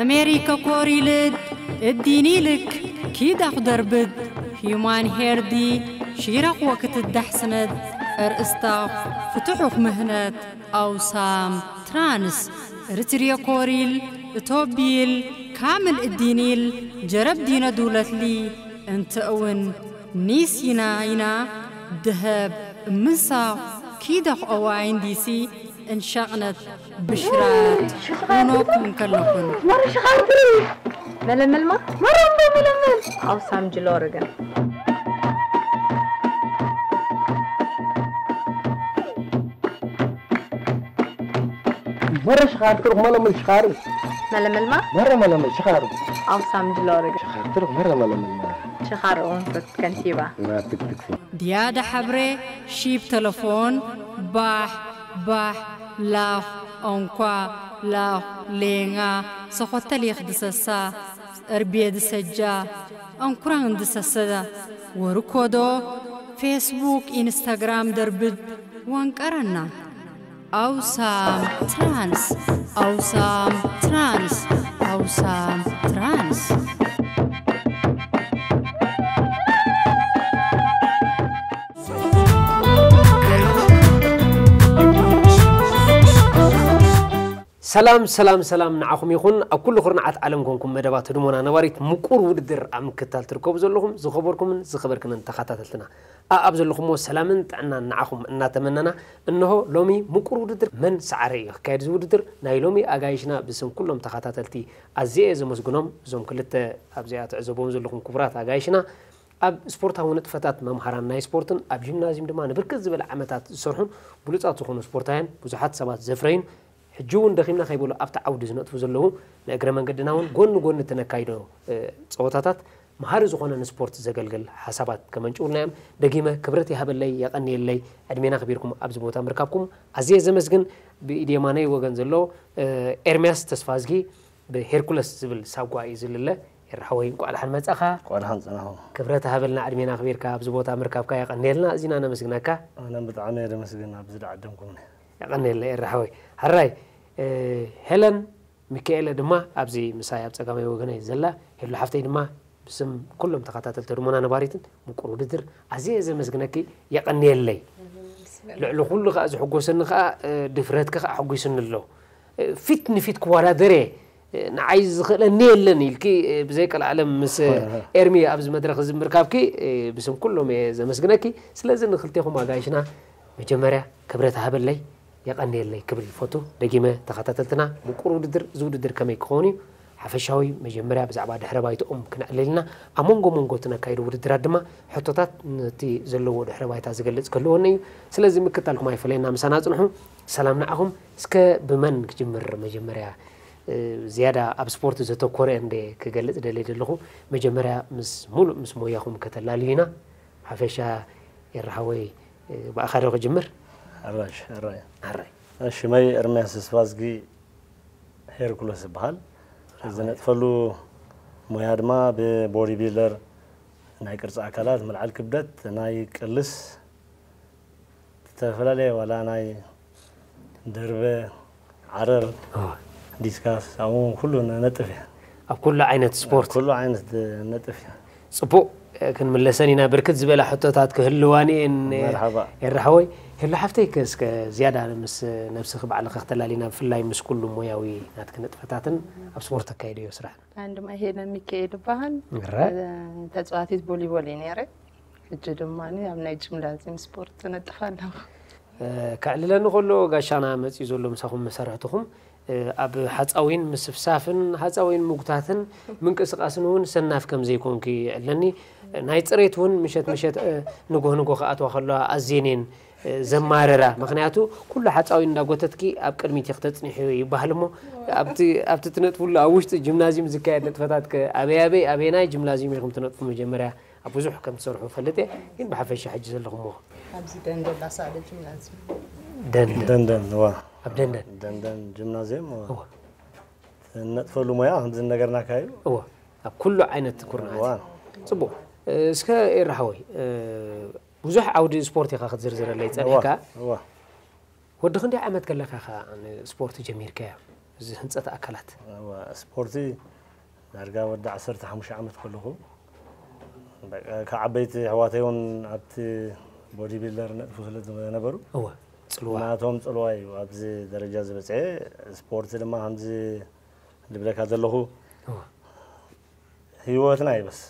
ኣሜሪከ ኮሪልድ እዲኒልክ ኪዳኽ ደርብድ ሂዩማን ሄርዲ ሺራኽ ወክትዳሕስነድ እርእስታኽ ፍትሑኽ ምህነት ኣውሳም ትራንስ ርትርየ ኮሪል እቶቢል ካምል እዲኒል ጀረብ ዲነ ዱለትሊ እንተእውን ኒስ ይና ይና ደሀብ እምንሳኽ ኪዳኽ ኦዋይን ዲሲ እንሻቕነት ብሽራት ኖኩም ከለኹን። መረ ሽኻርትሪ መለመልማ መረ እምዶ መለመል ኣውሳም ጅሎርገን መረ ሽኻር ትሩኽ መለመል ሽኻር መለመልማ መረ መለመል ሽኻር ኣውሳም ጅሎርገን ሽኻር ትሩኽ መረ መለመል መረ ሽኻር እውን ከንቲባ ናትክትክ ድያደ ሐብሬ ሺብ ተለፎን ባሕ ባሕ ላኽ ኦንኳ ላኽ ሌንጋ ሰኾተሊኽ ድሰሳ እርቤ ድሰጃ ኣንኩራን ድሰሰዳ ወርኮዶ ፌስቡክ ኢንስታግራም ደርብድ ወንቀረና ኣውሳም ትራንስ ኣውሳም ትራንስ ኣውሳም ትራንስ ሰላም ሰላም ሰላም ንዓኹም ይኹን ኣብ ኩሉ ኩርናዓት ዓለም ኮንኩም መደባት ህድሞና ነባሪት ምቁር ውድድር ኣብ ምክትታል ትርከቡ ዘለኹም ዝኸበርኩምን ዝኸበርክንን ተኸታተልትና ኣኣብ ዘለኹምዎ ሰላምን ጥዕናን ንዓኹም እናተመነና እንሆ ሎሚ ምቁር ውድድር መን ሰዓረ እዩ ክካየድ እዚ ውድድር ናይ ሎሚ ኣጋይሽና ብስም ኩሎም ተኸታተልቲ ኣዝየ እየ ዘመስግኖም እዞም ክልተ ኣብዚኣ ትዕዘብዎም ዘለኹም ክቡራት ኣጋይሽና ኣብ ስፖርታዊ ንጥፈታት መምሃራን ናይ ስፖርትን ኣብ ጂምናዚም ድማ ንብርክት ዝበለ ዓመታት ዝሰርሑን ብሉፃት ዝኾኑ ስፖርታውያን ብዙሓት ሰባት ዘፍረዩን ሕጂ እውን ደኺምና ከይበሉ ኣብቲ ዓውዲ ዝነጥፉ ዘለዉ ንእግረ መንገድና እውን ጎኒ ጎኒ እቲ ነካይዶ ፀወታታት መሃሪ ዝኾነ ንስፖርት ዘገልግል ሓሳባት ከመንጭውልና እዮም ደጊመ ክብረት ይሃበለይ የቐንየለይ ዕድሜና ክቢርኩም ኣብዚ ቦታ ምርካብኩም ኣዝየ ዘመስግን ብኢድ የማነይ ወገን ዘሎ ኤርሚያስ ተስፋዝጊ ብሄርኩለስ ዝብል ሳጓ እዩ ዝልለ ኤርሓወይ እንቋዕ ደሓን መጻኻ ቆልሓን ጽናኹ ክብረት ሃበልና ዕድሜና ክቢርካ ኣብዚ ቦታ ምርካብካ የቐንየልና እዚና ነመስግነካ ኣነ ብጣዕሚ እየ ደመስግን ኣብዚ ደዓደምኩምኒ የቐንየልና ኤርሓወይ ሓራይ ሄለን ሚካኤለ ድማ ኣብዚ ምሳይ ኣብ ጸጋማይ ወገነይ ዘላ ሄሉ ሓፍተይ ድማ ብስም ኩሎም ተኸታተልቲ ህድሞና ነባሪትን ምቁር ውድድር ኣዝየ ዘመስግነኪ የቐንየለይ ልዕሊ ኩሉ ከዓ ዝሕጎሰኒ ከዓ ድፍረትኪ ከዓ ሕጒስኒ ኣሎ ፊት ንፊት ክወዳደር እየ ንዓይ ዝኽእለኒ የለን ኢልኪ ብዘይ ቀልዓለም ምስ ኤርሚ ኣብዚ መድረኽ እዚ ምርካብኪ ብስም ኩሎም እየ ዘመስግነኪ ስለዚ ንክልቴኹም ኣጋይሽና መጀመርያ ክብረት ሃበለይ የቐንየለይ ክብል ይፈቱ ደጊመ ተኸታተልትና ምቁር ውድድር እዚ ውድድር ከመይ ክኸውን እዩ ሓፈሻዊ መጀመርያ ብዛዕባ ድሕረ ባይትኦም ክነዕልልና ኣብ መንጎ መንጎ እቲ ነካይዶ ውድድራት ድማ ሕቶታት ነቲ ዘለዎ ድሕረ ባይታ ዝገልጽ ክህልወኒ እዩ ስለዚ ምክታልኩም ኣይፈለየና ምሳና ጽንሑ ሰላም ንዓኹም እስከ ብመን ክጅምር መጀመርያ ዝያዳ ኣብ ስፖርት ዘተኮረ እንደ ክገልጽ ደልየ ዘለኹ መጀመርያ ምስ ሙሉእ ምስ ሞያኹም ከተላልዩና ሓፈሻ ኤርሓወይ ብኣኻ ዶ ክጅምር ኣራሽ ኣራይ ኣራይ ሽመይ ኤርምያስ ስፋዝጊ ሄርኩለስ ይበሃል ዝነጥፈሉ ሞያ ድማ ብቦዲ ቢልደር ናይ ቅርፂ ኣካላት ምልዓል ክብደት ናይ ቅልስ ዝተፈላለየ ዋላ ናይ ደርበ ዓረር ዲስካስ ኣብኡ ኩሉ ነጥፍ እየ ኣብ ኩሉ ዓይነት ስፖርት ኩሉ ዓይነት ነጥፍ እየ ፅቡቅ ክንምለሰን ኢና ብርክት ዝበላ ሕቶታት ክህልዋን እየን መርሓባ ኤርሓወይ ሄሎ ሓፍተይ እስከ ዝያዳ ምስ ነብስኺ ባዕልኺ ክተላሊና ብፍላይ ምስ ኩሉ ሞያዊ ናትኪ ንጥፈታትን ኣብ ስፖርት ተካይድዮ ስራሕ ኣንድማ ሄለን ሚካኤል ይበሃል እረ ተፃዋቲት ቦሊቦል እየ ነይረ ሕጂ ድማ ኣብ ናይ ጅምናዚም ስፖርት ነጥፍ ኣለኹ ከዕልለኒ ከሎ ጋሻና መፅዩ ዘሎ ምሳኹም መሰርሕትኹም ኣብ ሓፃዊን ምስፍሳፍን ሓፃዊን ምጉታትን ምንቅስቃስን እውን ሰናፍ ከም ዘይኮንኪ ይዕለኒ ናይ ፅሬት እውን ምሸት ምሸት ንጎህ ንጎ ክኣትዋ ከለዋ ኣዜኔን ዘማረራ ምክንያቱ ኩሉ ሓፃዊን እንዳጎተትኪ ኣብ ቅድሚት ክተፅንሒ ይበሃል እሞ ኣብቲ ትነጥፍሉ ኣብ ውሽጢ ጅምናዚም ዝካየድ ንጥፈታት ኣበይ ኣበይ ኣበይናይ ጅምናዚም ኢኹም ትነጥፉ መጀመርያ ኣብ ብዙሕ ከም ትሰርሑ ፈልጥ እየ ግን ብሓፈሻ ሕጂ ዘለኹምዎ ኣብዚ ደንደላ ሳለ ጅምናዚም ደንደን ደንደን ዋ ኣብ ደንደን ደንደን ጅምናዚየም ዋ እዋ ትነጥፈሉ ሞያ ከምዚ ዝነገርናካ እዩ እዋ ኣብ ኩሉ ዓይነት ኩርናዓት ዋ ጽቡቅ እስከ ኤርሓወይ ብዙሕ ዓውዲ ስፖርት ኢኻ ክትዝርዝረለይ ጸኒሕካ ዋ ወዲ ክንደይ ዓመት ከለኻ ኢኻ ንስፖርት ጀሚርካዮ እዚ ህንፀት ኣካላት? እወ፣ ስፖርቲ ዳርጋ ወዲ ዓሰርተ ሓሙሽተ ዓመት ከለኹ፣ በቃ፣ ካብ ዓበይቲ ኣሕዋተይ እውን ኣብቲ ቦዲ ቢልደር ነጥፉ ስለ ዝነበሩ፣ እወ፣ ፅልዋ። ናቶም ፅልዋ እዩ ኣብዚ ደረጃ ዝበፅሐ። ስፖርቲ ድማ ከምዚ ዝብለካ ዘለኹ እወ። ህይወትና እዩ በስ።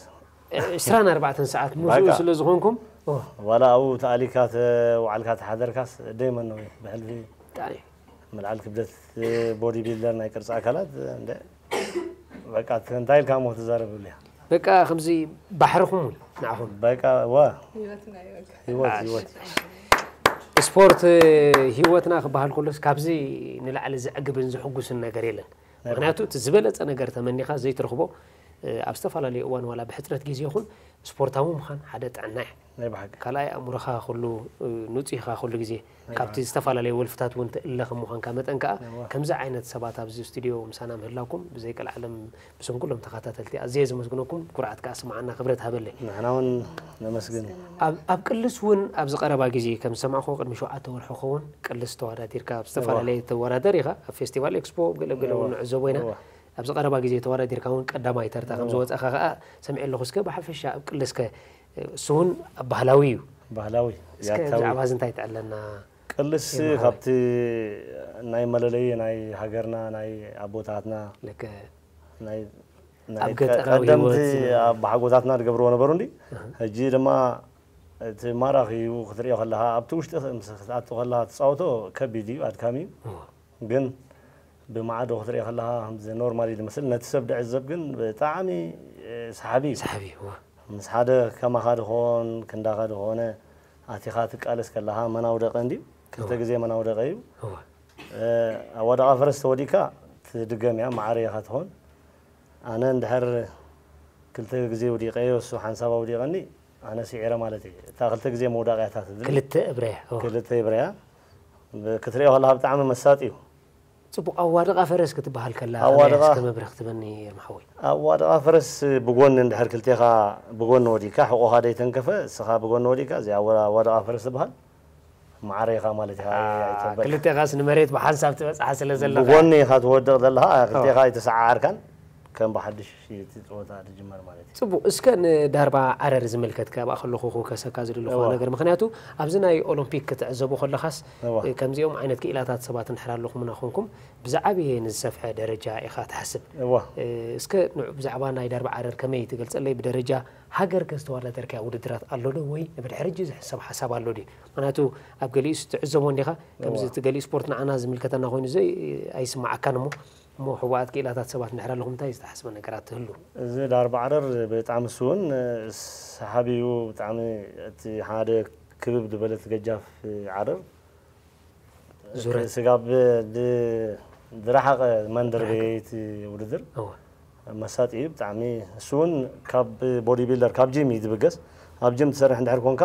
ዕስራን ኣርባዕተን ሰዓት ምስኡ በቃ። ስለ ዝኾንኩም፣ እወ፣ ዋላ ኣብኡ ተኣሊካ ተዋዕልካ ተሓደርካስ ደይመን ነው ብሕልፊ ብጣዕሚ። ምልዓል ክብደት ቦዲ ቢልደር ናይ ቅርፂ ኣካላት እንደ በቃ እንታይ ኢልካ ሞ ትዛረብሉ እያ። በቃ ከምዚ ባሕርኹም እውን ንዓኹም። በቃ ዋ ህይወትና ይበቃ። ህይወት ህይወት ስፖርት ህይወትና ክበሃል ከሎስ ካብዚ ንላዕሊ ዘዕግብን ዘሕጉስን ነገር የለን። ምክንያቱ እቲ ዝበለፀ ነገር ተመኒኻ ዘይትረኽቦ፣ ኣብ ዝተፈላለዩ እዋን ዋላ ብሕፅረት ግዜ ይኹን ስፖርታዊ ምዃን ሓደ ጥዕና እዩ። ናይ ብሓቂ ካልኣይ ኣእምሮኻ ኩሉ ንፁህ ኢኻ ኩሉ ግዜ ካብቲ ዝተፈላለዩ ወልፍታት እውን ትእለ ከም ምዃንካ መጠን ከዓ እዋ። ከምዚ ዓይነት ሰባት ኣብዚ ስቱዲዮ ምሳና ምህላውኩም ብዘይ ቀልዓለም ብስም ኩሎም ተኸታተልቲ ኣዝየ ዘመስግነኩም፣ ኩርዓት ከዓ ስምዓና፣ ክብረት ሃበለይ። ንሕና እውን ነመስግን። ኣብ ኣብ ቅልስ እውን ኣብዚ ቀረባ ግዜ ከም ዝሰማዕኹ ቅድሚ ሸውዓተ ወርሒ ክኸውን ቅልስ ተወዳዲርካ ኣብ ዝተፈላለየ ተወዳደር ኢኻ ኣብ ፌስቲቫል ኤክስፖ ገለ ገለ እውን ንዕዘቦ ኢና። እዋ። ኣብዚ ቀረባ ግዜ ተወዳዲርካ እውን ቀዳማይ ተርታ ከም ዝወፀኻ ከዓ ሰሚዐ ኣለኹ። እስከ ብሓፈሻ ኣብ ቅልስከ እሱ እውን ባህላዊ እዩ። ባህላዊ እስከ ያታዊ ብዛዕባ እዚ እንታይ ትዕለና? ቅልስ ይመሃር። ካብቲ ናይ መለለይ ናይ ሃገርና ናይ ኣቦታትና ልክ ናይ ኣብ ገጠራዊ ቀደምቲ ህይወት ኣባሓጎታትና ዝገብርዎ ነበሩ እንዲ ሕጂ ድማ እቲ ማራኺ እዩ ክትሪኦ ከለኻ ኣብቲ ውሽጢ ምስ ክትኣቱ ከለኻ ትፃወቶ ከቢድ እዩ ኣድካሚ እዩ። ግን ብማዕዶ ክትሪኦ ከለኻ ከምዚ ኖርማል እዩ ዝመስል፣ ነቲ ሰብ ድዕዘብ ግን ብጣዕሚ ሰሓቢ እዩ። ሰሓቢ እወ። ምስ ሓደ ከማኻ ድኾን ክንዳኻ ድኾነ ኣቲኻ ትቃለስ ከለኻ መናውደቐ እንድዩ ክልተ እወ። ግዜ መናውደቐ እዩ። እወ። ኣዋደቓ ፈረስ ተወዲካ ትድገም እያ፣ ማዕረ ኢኻ ትኾን። ኣነ እንድሕር ክልተ ግዜ ውዲቀዮ እሱ ሓንሳብ ኣውዲቐኒ ኣነ ስዒረ ማለት እዩ። እታ ክልተ ግዜ መውዳቕያ እታ ትድል ክልተ እብረያ እወ። ክልተ ይብረያ ክትሪኦ ከለካ ብጣዕሚ መሳጥ እዩ። ፅቡቅ ኣዋድቃ ፈረስ ክትበሃል ከላ ኣዋድቃ- ከመይ እስከ መብርህ ክትበኒ ኤርምሓወይ? ኣዋድቃ ፈረስ ብጎኒ እንድሕር ክልቴኻ ብጎኒ ወዲካ ሕቆኻ ደይተንከፈ እስኻ ብጎኒ ወዲካ እዚ ኣዋድቃ ፈረስ ዝበሃል ማዕረ ኢኻ ማለት ኢኻ። ኣይተበል- ክልቴኻስ ንመሬት ብሓንሳብ ትበፅሓ ስለ ዘለካ ብጎኒ ኢኻ ትወድቕ ዘለኻ ክልቴኻ ኣይተሰዓዓርካን ከም ብሓድሽ እቲ ፀወታ ትጅመር ማለት እዩ። ፅቡቅ እስከ ንዳርባ ዓረር ዝምልከት ከብኣ ከለኹ ክውከሰካ ዝደለኹ እዋ። ነገር ምክንያቱ ኣብዚ ናይ ኦሎምፒክ ክትዕዘቡ ከለኻስ እዋ። ከምዚኦም ዓይነት ክኢላታት ሰባት እንድሕር ኣለኹምና ኮንኩም ብዝዓበየ ንዝሰፍሐ ደረጃ ኢኻ ትሓስብ። እዋ እስከ ንዑ ብዛዕባ ናይ ዳርባ ዓረር ከመይ ትገልፀለይ ብደረጃ ሃገር ከ ዝተወዳደርካያ ውድድራት ኣሎ ዶ ወይ ንብድሕሪ ሕጂ ዝሕሰብ ሓሳብ ኣሎ ድዩ? ምክንያቱ ኣብ ገሊኡስ ትዕዘቦ እንዲኻ ከምዚ እዋ። እቲ ገሊኡ ስፖርት ንዓና ዝምልከተና ኮይኑ ዘይ ኣይስማዓካን እሞ እሞ ሕቡኣት ክኢላታት ሰባት እንድሕር ኣለኹም እንታይ ዝተሓስበ ነገራት ትህሉ? እዚ ዳርባ ዓረር ብጣዕሚ ስውን ሰሓቢ እዩ። ብጣዕሚ እቲ ሓደ ክብብ ዝበለት ገጃፍ ዓረር ዙረት። ስጋብ ድ- ዝረሓቐ መንደር ቤት ውድድር እወ። መሳጢ እዩ ብጣዕሚ። እሱ እውን ካብ ቦዲ ቢልደር ካብ ጂም እዩ ዝብገስ። ኣብ ጂም ትሰርሕ እንድሕር ኮንካ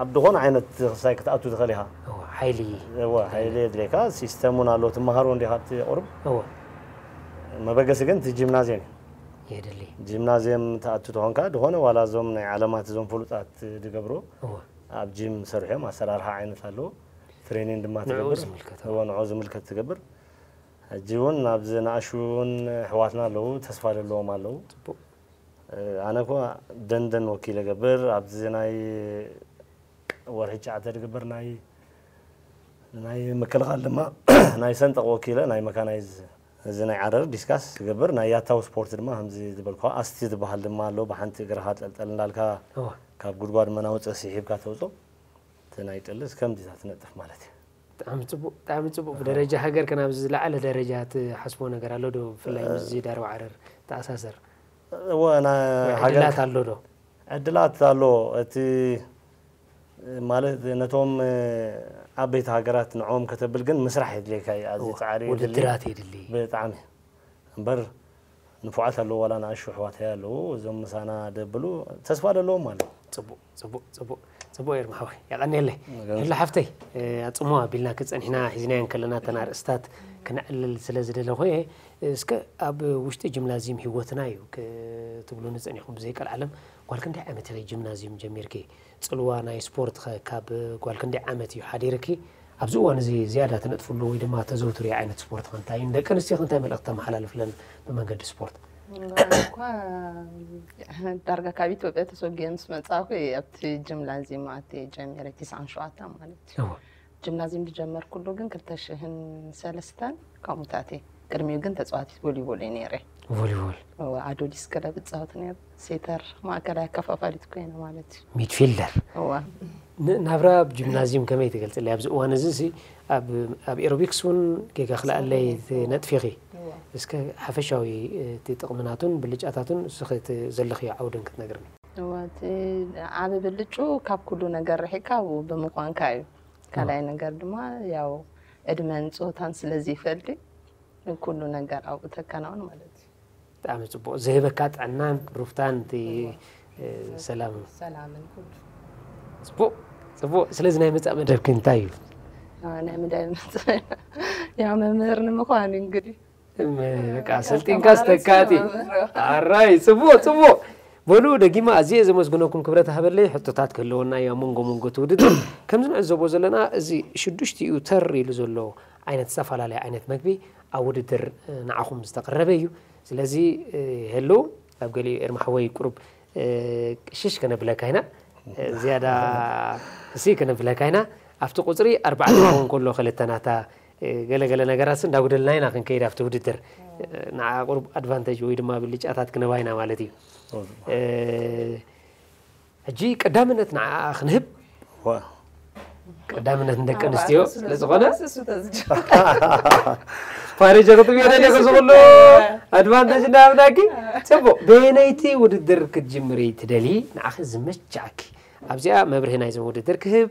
ኣብ ዝኾነ ዓይነት ክሳይ ክትኣቱ ትኽእል ኢኻ። እወ፣ ሓይሊ እወ ሓይሊ የድልየካ። ሲስተም እውን ኣሎ ትመሃሮ እንዲኻ ኣብቲ ቁሩብ። እወ መበገሲ ግን እቲ ጂምናዝየም እዩ። የድሊ። ጂምናዝየም ትኣቱ ተኾንካ ዝኾነ ዋላ እዞም ናይ ዓለማት እዞም ፍሉጣት ዝገብሮ እወ ኣብ ጂም ዝሰርሑ እዮም። ኣሰራርሓ ዓይነት ኣለዎ። ትሬኒንግ ድማ ንዕኡ ትገብር ዝምልከት። እወ ንዕኡ ዝምልከት ትገብር። ሕጂ እውን ናብዚ ንኣሹ እውን ኣሕዋትና ኣለዉ ተስፋ ዘለዎም ኣለዉ። ፅቡቅ። ኣነ እኮ ደንደን ወኪለ ገብር ኣብዚ ናይ ወርሒ ትሽዓተ ዝግበር ናይ ናይ ምክልኻል ድማ ናይ ሰንጠቕ ወኪለ ናይ መካናይዝ እዚ ናይ ዓረር ዲስካስ ዝገብር ናይ ያታው ስፖርት ድማ ከምዚ ዝበልኩ ኣስቲ ዝበሃል ድማ ኣሎ ብሓንቲ እግርኻ ጠልጠል እንዳልካ እወ ካብ ጉድጓድ መናውፀ ስሒብካ ተውፅኦ እቲ ናይ ጥልስ ከምዚታት ትነጥፍ ማለት እዩ። ብጣዕሚ ፅቡቅ ብጣዕሚ ፅቡቅ ብደረጃ ሃገር ከ ናብዚ ዝለዓለ ደረጃ ትሓስቦ ነገር ኣሎ ዶ ብፍላይ ምስዚ ዳርባ ዓረር ተኣሳሰር? እወ ና- ወይ ሃገር ዕድላት ኣሎ ዶ? ዕድላት ኣሎ። እቲ ማለት ነቶም ዓበይቲ ሃገራት ንዕኦም ከተብል ግን ምስራሕ የድልየካ እዩ። ኣዝዩ እወ፣ ፃዕሪ የድሊ ውድድራት የድሊ። ብጣዕሚ እምበር ንፉዓት ኣለዉ ዋላ ንኣሹ ኣሕዋተይ ኣለዉ እዞም ምሳና ደብሉ ተስፋ ዘለዎም ኣለዉ። ፅቡቅ ፅቡቅ ፅቡቅ ፅቡቅ ኤርምሓወይ የቀንየለይ። መገን- ህላ ሓፍተይ ኣፅምዋ ኣቢልና ክፀኒሕና ሒዝናዮ ከለና ተን ኣርእስታት ክነዕልል ስለ ዝደለኹ እየ። እስከ ኣብ ውሽጢ ጂምናዚየም ህይወትና እዩ ክትብሉኒ ፀኒኹም ብዘይቀልዓለም ጓል ክንደይ ዓመት ኢኺ ጂምናዚየም ጀሚርኪ? ፅልዋ ናይ ስፖርት ኸ ካብ ጓል ክንደይ ዓመት እዩ ሓዲርኪ? ኣብዚ እዋን እዚ ዝያዳ ትነጥፍሉ ወይ ድማ ተዘውትሪ ዓይነት ስፖርት ከ እንታይ እዩ? ንደቂ ኣንስትዮ ከ እንታይ መልእኽቲ ተመሓላልፍለን ብመንገዲ ስፖርት? እኳ ዳርጋ ካብ ኢትዮጵያ ተሰጊአ ምስ መጻእኩ ኣብቲ ጅምናዚየም ኣትየ ጀሚረ፣ ትስዓን ሸውዓተን ማለት እዩ። እወ። ጅምናዚየም ዝጀመርኩሉ ግን ክልተ ሽሕን ሰለስተን ከምኡታት እየ። ቅድሚኡ ግን ተጻዋቲት ቮሊቦል እየ ነይረ። ቮሊቦል። እወ፣ ኣዶሊስ ክለብ እጻወት ነይረ። ሴተር፣ ማእከላይ ኣከፋፋሊት ኮይነ ማለት እዩ። ሚድፊልደር። እወ። ን- ናብራ ኣብ ጅምናዚየም ከመይ ትገልጽለይ? ኣብዚ እዋን እዚ ሲ ኣብ ኣብ ኤሮቢክስ እውን ጌጋ ክልኣለይ ትነጥፊኺ። እወ። እስከ ሓፈሻዊ እቲ ጥቕምናቱን ብልጫታቱን እስኺ እቲ ዘለኽዮ ዓውድን ክትነግርኒ። እወ፣ እቲ ዓቢ ብልጩ ካብ ኩሉ ነገር ርሒቕካ ኣብኡ ብምዃንካ እዩ። ካልኣይ ነገር ድማ ያው ዕድመን ጾታን ስለ ዘይፈሊ ኩሉ ነገር ኣብኡ ተከናውን ማለት እዩ። ብጣዕሚ ጽቡቕ። ዝህበካ ጥዕናን ሩፍታን እቲ እ፣ ሰላም። ሰላምን ኩሉ። ጽቡቕ፣ ጽቡቕ። ስለዚ ናይ መጻእ መደብኪ እንታይ እዩ? ኣዎ፣ ናይ መደብ መጽ-፣ ያው መምህር ንምዃን እንግዲህ። እም፣ በቃ ሰልጢንካ ስተካቲ። ኣራይ፣ ጽቡቕ፣ ጽቡቕ። በሉ ደጊማ ኣዝየ ዘመስግነኩም ክብረት ሃበለይ። ሕቶታት ክህልወና እዩ ኣብ መንጎ መንጎ እቲ ውድድር። ከምዚ ንዕዘቦ ዘለና እዚ ሽዱሽቲኡ ተር ኢሉ ዘሎ ዓይነት ዝተፈላለየ ዓይነት መግቢ ኣብ ውድድር፣ እ፣ ንዓኹም ዝተቐረበ እዩ። ስለዚ፣ እ፣ ሄሎ ኣብ ገሊኡ ኤርማ ሓወይ ቁሩብ፣ እ፣ ቅሽሽ ከነብለካ ኢና። እ፣ ዝያዳ እሲ ከነብለካ ኢና። ኣብቲ ቁጽሪ ኣርባዕተ ክኸውን ከሎ ክልተ ናታ፣ እ፣ ገለ ገለ ነገራት እንዳጉደልና ኢና ክንከይድ ኣብቲ ውድድር። እ፣ ንዓ ቁሩብ ኣድቫንቴጅ ወይ ድማ ብልጫታት ክንባ ኢና ማለት እዩ። እ፣ ሕጂ ቀዳምነት ንዓኣ ክንህብ። ዋ። ቀዳምነት ንደቂ ኣንስትዮ ስለ ዝኾነ እሱ ተዝጀምር። ፋሬጀ ክትብዮ ደሊኺ ዝኽሉ ኣድቫንቴጅ እንዳሃብናኪ። ጽቡቕ፣ በየነይቲ ውድድር ክትጅምሪ ትደሊ? ንዓኺ ዝመቻኪ። ኣብዚኣ መብርሂ ናይዞም ውድድር ክህብ።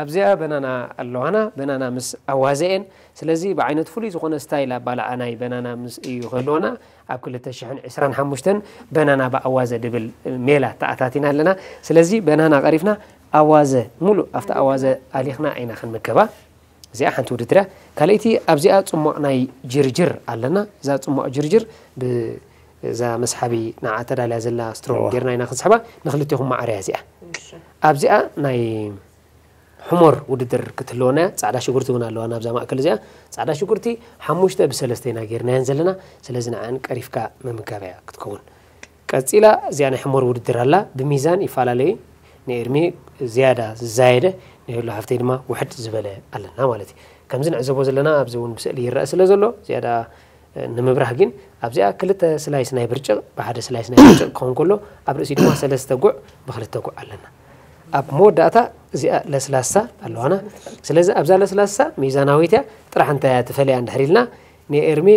ኣብዚኣ በናና ኣለዋና፣ በናና ምስ ኣዋዘኤን። ስለዚ ብዓይነቱ ፍሉይ ዝኾነ ስታይል ኣባላዓ ናይ በናና ምስ እዩ ከለዋና ኣብ ክልተ ሽሕን ዕስራን ሓሙሽተን በናና ብኣዋዘ ድብል ሜላ ተኣታቲና ኣለና። ስለዚ በናና ቀሪፍና ኣዋዘ ሙሉእ ኣብቲ ኣዋዘ ኣሊኽና ኢና ክንምገባ። እዚኣ ሓንቲ ውድድር እያ። ካልኣይቲ ኣብዚኣ ጽሟቕ ናይ ጅርጅር ኣለና። እዛ ጽሟቕ ጅርጅር ብዛ መስሓቢ ንዓ ተዳልያ ዘላ ስትሮንግ እዋ። ጌርና ኢና ክንስሕባ። ንክልቴኹም ማዕረ እያ እዚኣ። እሺ። ኣብዚኣ ናይ ሕሞር ውድድር ክትህልወና እያ። ጻዕዳ ሽጉርቲ እውን ኣለዋ ናብዛ ማእከል እዚኣ። ጻዕዳ ሽጉርቲ ሓሙሽተ ብሰለስተ ኢና ጌርናየን ዘለና። ስለዚ ንዓን ቀሪፍካ ምምጋብ እያ ክትከውን። ቀጺላ እዚኣ ናይ ሕሞር ውድድር ኣላ። ብሚዛን ይፈላለዩ። ንኤርሚ ዝያዳ ዝዛየደ፣ ንሄሉ ሓፍተይ ድማ ውሕድ ዝበለ ኣለና ማለት እዩ። ከምዚ ንዕዘቦ ዘለና ኣብዚ እውን ብስእሊ ይረአ ስለ ዘሎ ዝያዳ፣ እ፣ ንምብራህ ግን ኣብዚኣ ክልተ ስላይስ ናይ ብርጭቕ ብሓደ ስላይስ ናይ ብርጭቕ ክኸውን ከሎ ኣብ ርእሲ ድማ ሰለስተ ጉዕ ብክልተ ጉዕ ኣለና። ኣብ መወዳእታ እዚኣ ለስላሳ ኣለዋና። ስለዚ ኣብዛ ለስላሳ ሚዛናዊት እያ፣ ጥራሕ እንታይ እያ ትፈልያ እንድሕር ኢልና ንኤርሚ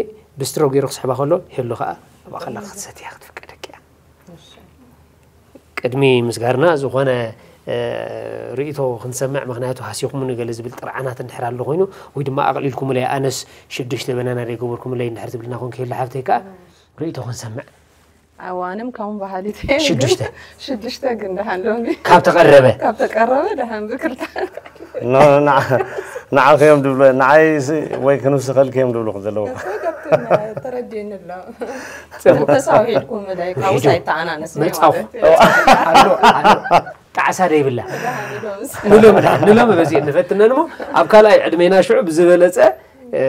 ብስትሮ ገይሩ ክስሕባ ከሎ ሄሉ ከዓ ኣብኣ ከላ ክትሰትያ ክትፍቀደኪ እያ። ቅድሚ ምስጋርና ዝኾነ፣ እ፣ ርእይቶ ክንሰምዕ፣ ምኽንያቱ ሃሲኹምኒ ገለ ዝብል ጥርዓናት እንድሕር ኣሎ ኮይኑ፣ ወይ ድማ ኣቕሊልኩምለይ፣ ኣነስ ሽዱሽተ በናና ዶ ይገበርኩምለይ እንድሕር ትብልና ኮንኪ ሄሉ ሓፍተይ ከኣ ርእይቶ ክንሰምዕ። ኣዋንም ከም ባህሊት ሽዱሽተ። ሽዱሽተ ግን ደሓን ሎሚ ካብ ተቐረበ። ካብ ተቀረበ ደሓን ብክልተ። ኖ፣ ንዓ-፣ ንዓኺ እዮም ድብሎ፣ ንዓይ ሲ-፣ ወይ ክንውስኸልኪ እዮም ድብሉኹ ዘለዉ። ተረዲእኒ ኣሎ። ጽቡቕ። ተሳዊድኩም እላይ ካብኡ ሳይተኣናነስ መጻኹ። ማለት እዩ። ኣሎ፣ ኣሎ። ጣዕሳ ደይብላ። ንሎም፣ ንሎም በዚ ንፈትነን እሞ ኣብ ካልኣይ ዕድሜና ሽዑ ብዝበለጸ፣ እ፣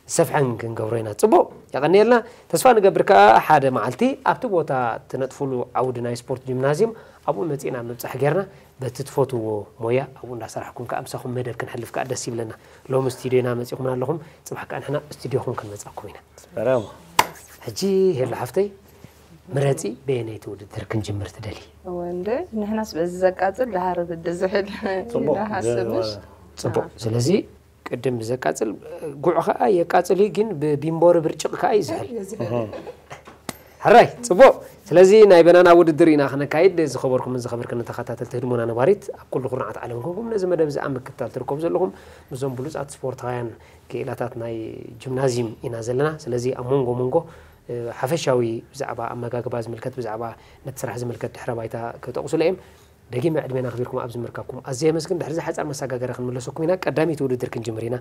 ሰፍሐን ክንገብሮ ኢና። ጽቡቕ፣ የቐንየልና። ተስፋ ንገብር ከኣ ሓደ መዓልቲ ኣብቲ ቦታ ትነጥፍሉ ዓውዲ ናይ ስፖርት ጂምናዝየም ኣብኡ መጺእና ምብጻሕ ጌርና በቲ ትፈትውዎ ሞያ ኣብኡ እንዳሰራሕኩም ከኣ ምሳኹም መደብ ክንሕልፍ ከኣ ደስ ይብለና። ሎሚ ስቱድዮና መጺኹምና ኣለኹም፣ ጽባሕ ከኣ ንሕና ስቱድዮኹም ክንመጻኩም ኢና። ሰላም። ሕጂ ሄሉ ሓፍተይ ምረጺ፣ በየነይቲ ውድድር ክንጅምር ትደሊ? ወንደ ንሕናስ በዚ ዘቃጽል ደሃር ብድ ዝሕል ጽቡቕ። ደሃስብሽ ጽቡቕ። ስለዚ ቅድም ብዘቃጽል ጉዕ ከኣ የቃጽል እዩ፣ ግን ብቢምቦሪ ብርጭቕ ከኣ ይዝሕል። ሕራይ፣ ጽቡቕ። ስለዚ ናይ በናና ውድድር ኢና ክነካይድ። ዝኸበርኩምን ዝኸበርክን ተኸታተልቲ ህድሞና ነባሪት፣ ኣብ ኩሉ ኩርናዓት ዓለም ኮንኩም ነዚ መደብ እዚ ኣብ ምክትታል ትርከቡ ዘለኹም፣ ምስዞም ብሉጻት ስፖርታውያን ክኢላታት ናይ ጂምናዝየም ኢና ዘለና። ስለዚ ኣብ መንጎ መንጎ፣ እ፣ ሓፈሻዊ ብዛዕባ ኣመጋግባ ዝምልከት፣ ብዛዕባ ነቲ ስራሕ ዝምልከት ድሕረ ባይታ ክጠቕሱለ እዮም። ደጊመ ዕድሜና ኣኽቢርኩም ኣብዚ ምርካብኩም ኣዝየ የመስግን። ድሕሪ እዚ ሓጻር መሰጋገሪ ክንምለሰኩም ኢና። ቀዳመይቲ ውድድር ክንጅምር ኢና።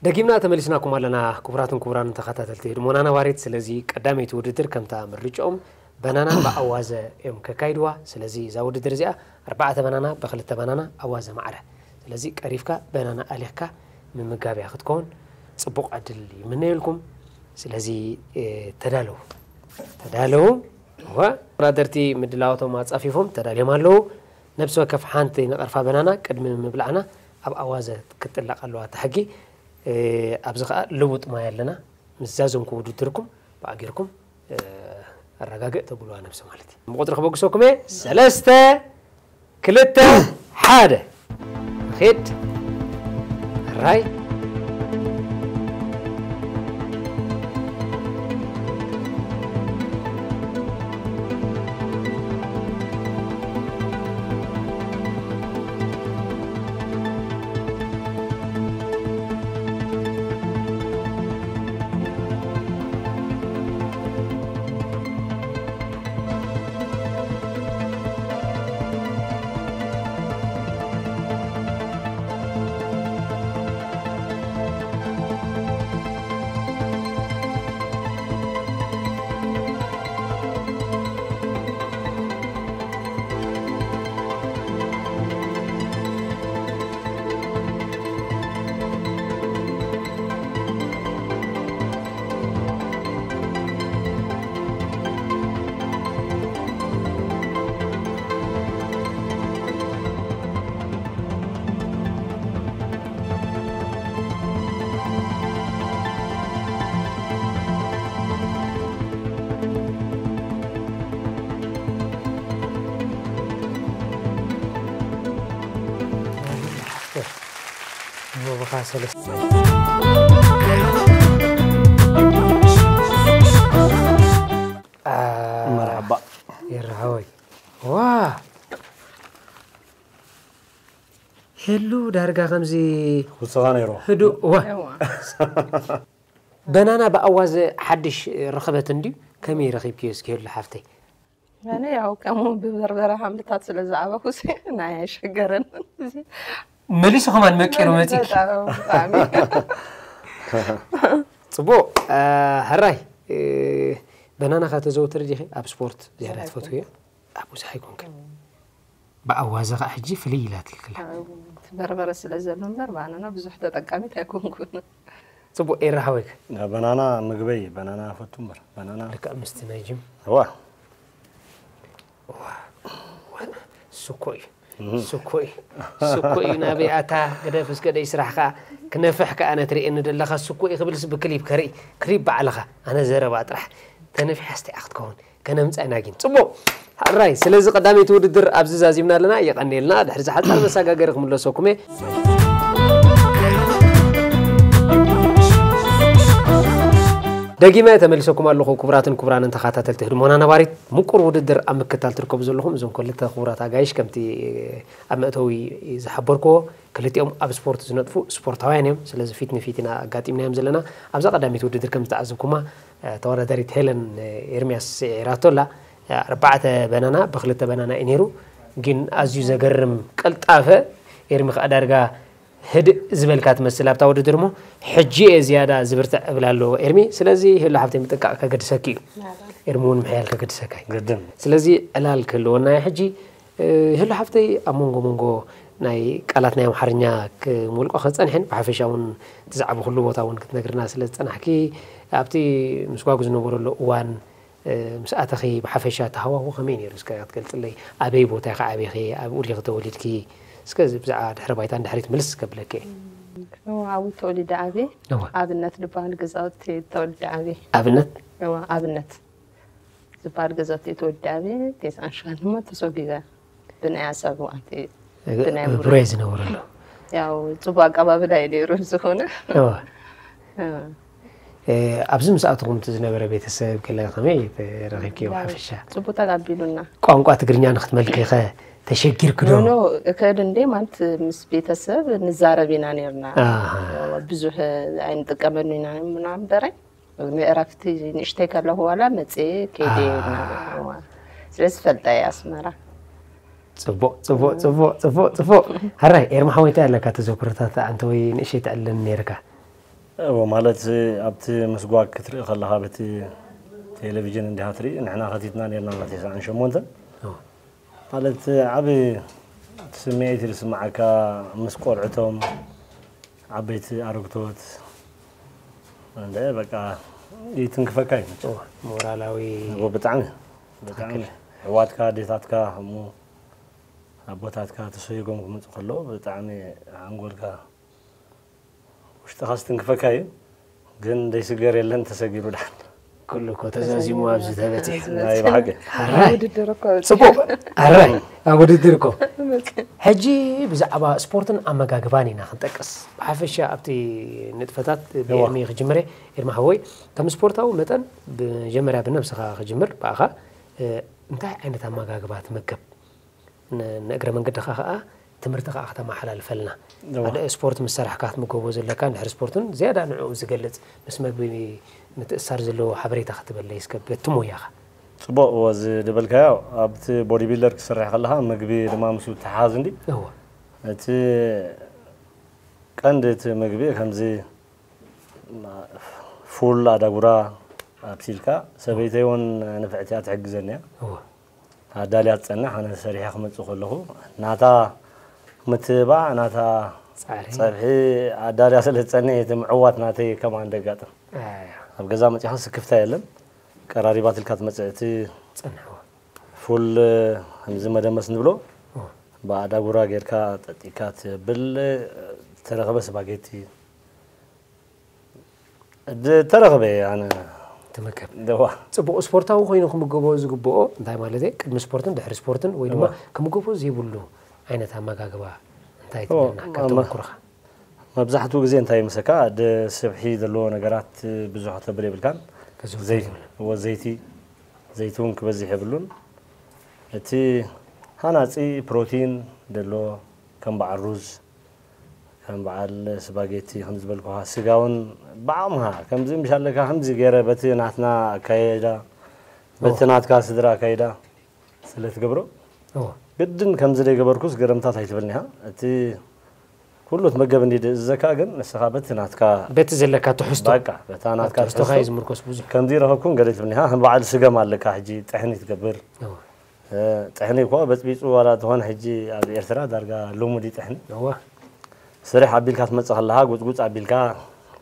ደጊምና ተመሊስናኩም ኣለና ክቡራትን ክቡራን ተኸታተልቲ ህድሞና ነባሪት። ስለዚ ቀዳመይቲ ውድድር ከምታ ምርጫኦም በናና ብኣዋዘ እዮም ከካይድዋ። ስለዚ እዛ ውድድር እዚኣ ኣርባዕተ በናና ብክልተ በናና ኣዋዘ ማዕረ። ስለዚ ቀሪፍካ በናና ኣሊኽካ ምምጋብ እያ ክትከውን። ጽቡቕ ዕድል ይምነየልኩም። ስለዚ እ፣ ተዳለዉ፣ ተዳለዉ። እዋ፣ ተወዳደርቲ ምድላዋቶም ኣጻፊፎም ተዳልዮም ኣለዉ። ነብሲ ወከፍ ሓንቲ ንቐርፋ በናና ቅድሚ ምብላዕና ኣብ ኣዋዘ ክትጥለቕ ኣለዋ እታ ሕጊ። እ፣ ኣብዚ ኸኣ ልቡጥ ማይ ኣለና። ምስ ዛዘምኩ ውድድርኩም ብኣጊርኩም እ፣ ኣረጋግእ ተብልዋ ነብሲ ማለት እዩ። ብቁፅሪ ክበግሰኩም እየ። ሰለስተ፣ ክልተ፣ ሓደ። ኺድ። ራይ። እሞ ብኻ ሰለስተ። አ፣ መርሓባ። ይርሃወይ። ዋ። ሄሉ ዳርጋ ከምዚ ውስኻ ነይሩ። ህዱእ፣ ዋ። እዋ። በናና ብኣዋዘ ሓድሽ ርኽበት እንድዩ። ከመይ ረኺብክዮ እስኪ ሄሉ ሓፍተይ? ኣነ ያው ከምኡ ብበርበረ ሓምልታት ስለ ዝዓበኹ ሲ ናይ ኣይሸገረን። እዚ መሊሱ ከማን መቂሩ መጺእኪ። በጣም፣ ብጣዕሚ። ጽቡቕ፣ እ፣ ሕራይ፣ እ፣ በናና ከ ተዘውትሪ ዲኺ? ኣብ ስፖርት ዝያዳ ትፈትውዮ? ኣብ ብዙሕ ኣይኮንክን። ብኣዋዘ ኸዓ ሕጂ ፍልይ ኢላትልክላ። እቲ በርበረ ስለ ዘሎ እምበር፣ በናና ብዙሕ ተጠቃሚት ኣይኮንኩን። ጽቡቕ፣ ኤራ ሓወይከ? በናና ምግበይ፣ በናና እፈቱ እምበር፣ በናና ልክዕ ምስቲ ናይ ጅም። እዋ። እዋ። እሱ እኮ እዩ። እሱ እኮ እዩ። እሱ እኮ እዩ። ናበይ ኣታ? ግደፍ እስከ ደይ ስራሕካ። ክነፍሕ ከኣ ነትርእየኒ ደለኻ። እሱ እኮ እዩ ክብልስ ብክሊፕ ከርኢ። ክሊፕ ባዕልኻ። ኣነ ዘረባ ጥራሕ። ተነፊሓስ እንታይ ክትከውን? ከነምጻ ኢና ግን። ጽቡቕ። ሕራይ፣ ስለዚ ቀዳመይቲ ውድድር ኣብዚ ዛዚምና ኣለና። የቐንየልና። ድሕሪ ዝሓጻር መሰጋገሪ ክምለሰኩም እየ። ደጊመ ተመሊሰኩም ኣለኹ። ክቡራትን ክቡራንን ተኸታተልቲ ህድሞና ነባሪት፣ ምቁር ውድድር ኣብ ምክታል ትርከቡ ዘለኹም እዞም ክልተ ክቡራት ኣጋይሽ፣ ከምቲ ኣብ መእተዊ ዝሓበርክዎ፣ ክልቲኦም ኣብ ስፖርት ዝነጥፉ ስፖርታውያን እዮም። ስለዚ ፊት ንፊት ኢና ኣጋጢምናዮም ዘለና። ኣብዛ ቀዳመይቲ ውድድር ከም ዝተዓዘብኩማ፣ እ፣ ተወዳዳሪት ሄለን፣ እ፣ ኤርሚያስ ስዒራቶ ኣላ። እ፣ ኣርባዕተ በናና ብክልተ በናና እዩ ነይሩ። ግን ኣዝዩ ዘገርም ቅልጣፈ፣ ኤርሚ ከኣ ዳርጋ ህድእ ዝበልካ ትመስል ኣብታ ውድድር እሞ፣ ሕጂ እየ ዝያዳ ዝብርትዕ እብል ኣለዎ ኤርሚ። ስለዚ ሄሉ ሓፍተይ ምጥንቃቕ ከገድሰኪ እዩ። ናዳ። ኤርሚ እውን ምሕያል ከገድሰካ እዩ። ግድን። ስለዚ ዕላል ክህልወና እዩ ሕጂ። እ፣ ሄሉ ሓፍተይ፣ ኣብ መንጎ መንጎ ናይ ቃላት ናይ ኣምሓርኛ ክሞልቆ ክጸንሐን፣ ብሓፈሻ እውን እቲ ዝዓበኹሉ ቦታ እውን ክትነግርና ስለ ዝጸናሕኪ፣ ኣብቲ ምስጓጉ ዝነበረሉ እዋን፣ እ፣ ምስ ኣተኺ ብሓፈሻ እቲ ሃዋሁ ከመይ ነይሩ? እስከ ክትገልጽለይ፣ ኣበይ ቦታ ኢኺ ዓቢኺ? ኣብኡ ዲኺ ተወሊድኪ? እስከ እዚ ብዛዕባ ድሕረ ባይታን ድሕሪት ምልስ ከብለኪ እየ። እም፣ ኣብኡ ተወሊደ ዓብየ። እወ። ኣብነት ዝበሃል ገዛውቲ ተወሊደ ዓብየ። ኣብነት? እወ፣ ኣብነት ዝበሃል ገዛውቲ ተወሊደ ዓብየ። ተስዓን ሸውዓተን ድማ ተሰጒገ ብናይ ኣሳብ እዋን ተ-፣ እ-፣ ብናይ ብሩይ ብሩይ። ዝነበረሉ። ያው ጽቡቕ ኣቀባብላ እዩ ነይሩ ዝኾነ። እወ። እወ። እ፣ ኣብዚ ምስ ኣተኹም እቲ ዝነበረ ቤተሰብ ከለ ከመይ ረኺብክዮ ያው ሓፈሻ? ጽቡቕ ተቐቢሉና። ቋንቋ ትግርኛ ንክትመልኪ ከ ተሸጊርኪ ዶ? ኖ፣ ኖ፣ እከድ እንዴ ማለት ምስ ቤተሰብ ንዛረብ ኢና ነይርና። ኣሃ። ብዙሕ ኣይንጥቀመሉ ኢና ምናምን በረ። ንእረፍቲ ንእሽተይ ከለኹ ዋላ መጽየ ከይደ ኣሃ። እናበልኩ። ስለዚ ፈልጠ እየ ኣስመራ። ጽቡቕ፣ ጽቡቕ፣ ጽቡቕ፣ ጽቡቕ፣ ጽቡቕ። ሕራይ፣ ኤርሚ ሓወይ፣ እንታይ ኣለካ ተዘክሮታት ኣንተ ወይ ንእሽተይ ትዕልለኒ ነይርካ? እዎ፣ ማለት ኣብቲ ምስጓግ ክትርኢ ከለኻ በቲ ቴሌቪዥን እንዲኻ ትርኢ፣ ንሕና ከቲትና ነርና ማለት እዩ። ሰዓን ሸሞንተን ማለት ዓቢ ስምዒት እዩ ዝስምዓካ፣ ምስ ቆልዕቶም፣ ዓበይቲ ኣረግቶት እንደ በቃ ይትንክፈካ እዩ። ሞራላዊ እዎ፣ ብጣዕሚ ብጣዕሚ ኣሕዋትካ፣ ኣዴታትካ፣ ከምኡ ኣቦታትካ ተሰይጎም ክመፁ ከለዉ ብጣዕሚ ሓንጎልካ ውሽጥኻ ዝትንክፈካ እዩ። ግን ደይስገር የለን፣ ተሰጊሩ ድሓን ኩሉ እኮ ተዛዚሙ ኣብዚ ተበፂሑ። ናይ ብሓቂ ሕራይ ውድድር እኮ ፅቡቅ። ሕራይ ኣብ ውድድር እኮ። ሕጂ ብዛዕባ ስፖርትን ኣመጋግባን ኢና ክንጠቅስ። ብሓፈሻ ኣብቲ ንጥፈታት ብኤርሚ ክጅምር እየ። ኤርሚ ሓወይ፣ ከም ስፖርታዊ መጠን መጀመርያ ብነብስኻ ክጅምር ብኣኻ፣ እ፣ እንታይ ዓይነት ኣመጋግባ ትምገብ? ን-፣ ንእግረ መንገድኻ ከዓ ትምህርቲ ከዓ ከተመሓላልፈልና። እዋ። ሓደ ስፖርት ምስ ሰራሕካ ክትምገቦ ዘለካ፣ እንድሕር ስፖርትን ዝያዳ ንዕኡ ዝገልጽ ምስ መግቢ ምትእሳር ዘለዎ ሓበሬታ ክትበለይ እስከ በቲ ሞያኻ። ጽቡቕ፣ እዎ፣ እዚ ዝበልካዮ ኣብቲ ቦዲ ቢልደር ክትሰርሕ ከለኻ ምግቢ ድማ ምስኡ ተሓዝ እንዲ። እዎ። እቲ ቀንዲ እቲ ምግቢ ከምዚ ፉል ኣዳጉራ ኣብሲልካ፣ ሰበይተይ እውን ንፍዕቲ እያ ትሕግዘኒ እያ። እዎ። ኣዳልያ ትጸንሕ፣ ኣነ ሰሪሐ ክመጽእ ከለኹ ናታ ምትብባዕ፣ ናታ ጻዕሪ። ጸብሒ ኣዳልያ ስለ ትጸንሕ፣ እቲ ምዕዋት ናተይ ከማን ደጋጥም። ኣያ። ኣብ ገዛ መጺኻ ስክፍታ የለን፣ ቀራሪባትልካ ትመጽእ። እቲ ጸንሕዎ። ፉል ከምዚ መደመስ ንብሎ፣ እዎ። ብኣዳጉራ ጌርካ ጠጢካ ትብል፣ ተረኸበ ስፓጌቲ። ዝተረኸበ ኣነ ትምገብ። ደዋ። ጽቡቕ ስፖርታዊ ኮይኑ ክምገቦ ዝግብኦ እንታይ ማለት እዩ? ቅድሚ ስፖርትን ድሕሪ ስፖርትን ወይ ድማ እዋ። ክምገቦ ዘይብሉ ዓይነት ኣመጋግባ እንታይ እዋ፣ ትብለና? ካብ ኣመ-፣ ተመኩሮኻ። መብዛሕትኡ ግዜ እንታይ ይመስለካ? ደ-፣ ስብሒ ዘለዎ ነገራት ብዙሕ ከተብል የብልካን። ከዘውትር ዘይት፣ ይብሉ። እዎ፣ ዘይቲ፣ ዘይቲ እውን ክበዝሕ የብሉን። እቲ ሃናጺ ፕሮቲን ደሎ ከም በዓል ሩዝ፣ ከም በዓል ስፓጌቲ ከም ዝበልኩኻ፣ ስጋ እውን ብዓቕምኻ ከምዚ ምሽ ኣለካ፣ ከምዚ ገይረ በቲ ናትና ኣካየዳ፣ በቲ ኦ። ናትካ ስድራ ኣካየዳ ስለ ትገብሮ፣ ኦ። ግድን ከምዚ ዘይገበርኩስ ገረምታት ኣይትብልኒ ኢኻ። እቲ ኩሉ ትመገብ እንዲ ዝእዘካ፣ ግን ንስኻ በቲ ናትካ በቲ ዘለካ ትሕዝቶ። በቃ፣ በታ ናትካ ትሕዝቶኻ ትሕዝቶ። እዩ ዝምርኮስ ብዙሕ። ከምዚ ረኸብኩን ገለ ትብልኒ ኢኻ። ከም በዓል ስገም ኣለካ፣ ሕጂ ጥሕኒ ትገብር። ኦ። እ፣ ጥሕኒ እኮ በጽቢጹ ዋላ ተኾነ ሕጂ ኣብ ኤርትራ ዳርጋ ልሙድ እዩ ጥሕኒ። እዋ። ስርሕ ኣቢልካ ትመጽእ ከለኻ ጉጽጉጽ ኣቢልካ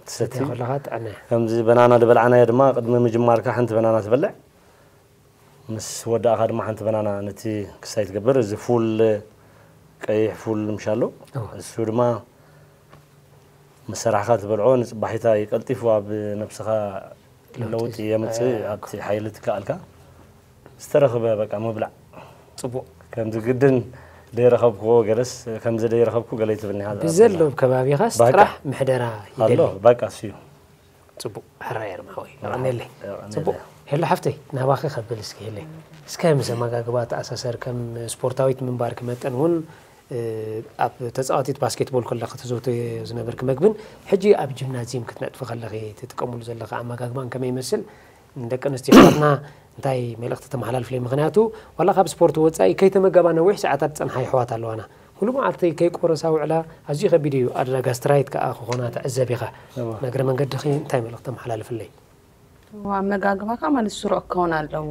ትሰቲ። ትሰቲ ከለኻ ጥዕና። ከምዚ በናና ዝበልዓናዮ ድማ ቅድሚ ምጅማርካ ሓንቲ በናና ትበልዕ። ምስ ወዳእኻ ድማ ሓንቲ በናና ነቲ ክሳይ ትገብር። እዚ ፉል፣ ቀይሕ ፉል ምሻሎ። እዋ። እሱ ድማ ምስ ሰራሕኻ ትበልዖ ንጽባሒታ እዩ ቀልጢፉ ኣብ ነብስኻ ለውጢ ለውጢ የምጽእ፣ ኣያ። ኣብቲ ሓይሊ ትከኣልካ ዝተረኽበ በቃ ምብላዕ። ጽቡቕ። ከምዚ ግድን ደይረኸብክዎ ገለስ፣ ከምዚ ደይረኸብኩ ገለ ይትብልኒ ኢኻ። ብዘሎ ኣብ ከባቢኻስ በቃ። ጥራሕ ምሕደራ ኣሎ፣ ይደሊ። በቃ እሱ እዩ። ጽቡቕ። ሕራይ ኣርማሓወይ። የቐንየለይ። የቐንየለይ። ጽቡቕ። ሄሎ ሓፍተይ፣ ናባኺ ከብል እስኪ ሄለይ። እስከ ምስ ኣመጋግባ ተኣሳሰር ከም ስፖርታዊት ምንባርኪ መጠን እውን፣ እ፣ ኣብ ተጻዋቲት ባስኬትቦል ከለኺ ተዘውትርዮ ዝነበርኪ መግብን ሕጂ ኣብ ጂምናዝየም ክትነጥፊ ከለኺ ትጥቀምሉ ዘለኺ ኣመጋግባን ከመይ ይመስል? ንደቂ ኣንስትዮ ኣሕዋትና እንታይ መልእኽቲ ተመሓላልፍለይ? ምኽንያቱ ዋላ ካብ ስፖርት ወጻኢ ከይተመገባ ነዊሕ ሰዓታት ዝጸንሓ ኣሕዋት ኣለዋና። ሙሉእ መዓልቲ ከይቆረሳ ውዕላ ኣዝዩ ከቢድ እዩ። ኣደዳ ጋስትራይት ከኣ ክኾና ትዕዘብ ኢኻ። እዋ። ንእግረ መንገድኺ እንታይ መልእኽቲ ተመሓላልፍለይ? ኣመጋግባኻ ማለት ስሩዕ ክኸውን ኣለዎ።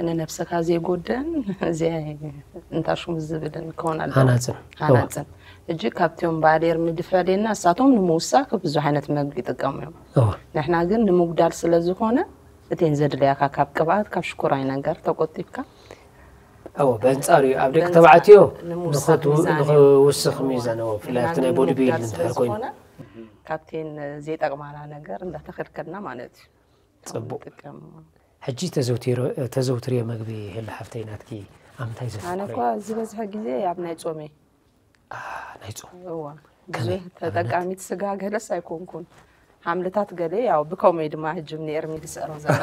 ንነብስኻ ዘይጎድእን ዘይ-፣ እንታሹም ዝብልን ክኸውን ኣለዎ። ሃናጽን። ሃናጽን። ሕጂ ካብቲኦም በዓል ኤርሚ ድፍዕ ደና እሳቶም ንምውሳኽ ብዙሕ ዓይነት መግቢ ይጥቀሙ እዮም። እዋ። ንሕና ግን ንምጉዳል ስለ ዝኾነ እተን ዘድልያካ ካብ ቅብኣት፣ ካብ ሽኮራይ ነገር ተቆጢብካ። እዎ፣ በንጻሩ እዩ። ኣብ ደቂ በንጻር ተባዕትዮ ንምውሳኽ ንኸቱ-፣ ሚዛን እዩ። ንኽውስኽ ሚዛን፣ እዎ፣ ብፍላይ ኣብቲ ናይ ቦዲ ንምጉዳል ቢልዲንግ ስለ እንድሕር ኮይኑ። ዝኾነ ካብተን ዘይጠቕማና ነገር እንዳተኸልከልና ማለት እዩ። ጽቡቕ። ንጥቀም። ሕጂ ተዘውቲሮ-፣ ተዘውትርዮ መግቢ ሄለ ሓፍተይ ናትኪ ኣብ ምንታይ ኣነ ዘተኩረ እኳ እዩ? ዝበዝሐ ግዜ ኣብ ናይ ጾም እየ። አ፣ ናይ ጾም። እዋ። ከመይ? ብዙሕ ተጠቃሚት ስጋ ገለስ ኣይኮንኩን። ሓምልታት ገለ ያው ብከመይ ድማ ሕጂ ምን ኤርሚ ዝስዕሮ ዘሎ።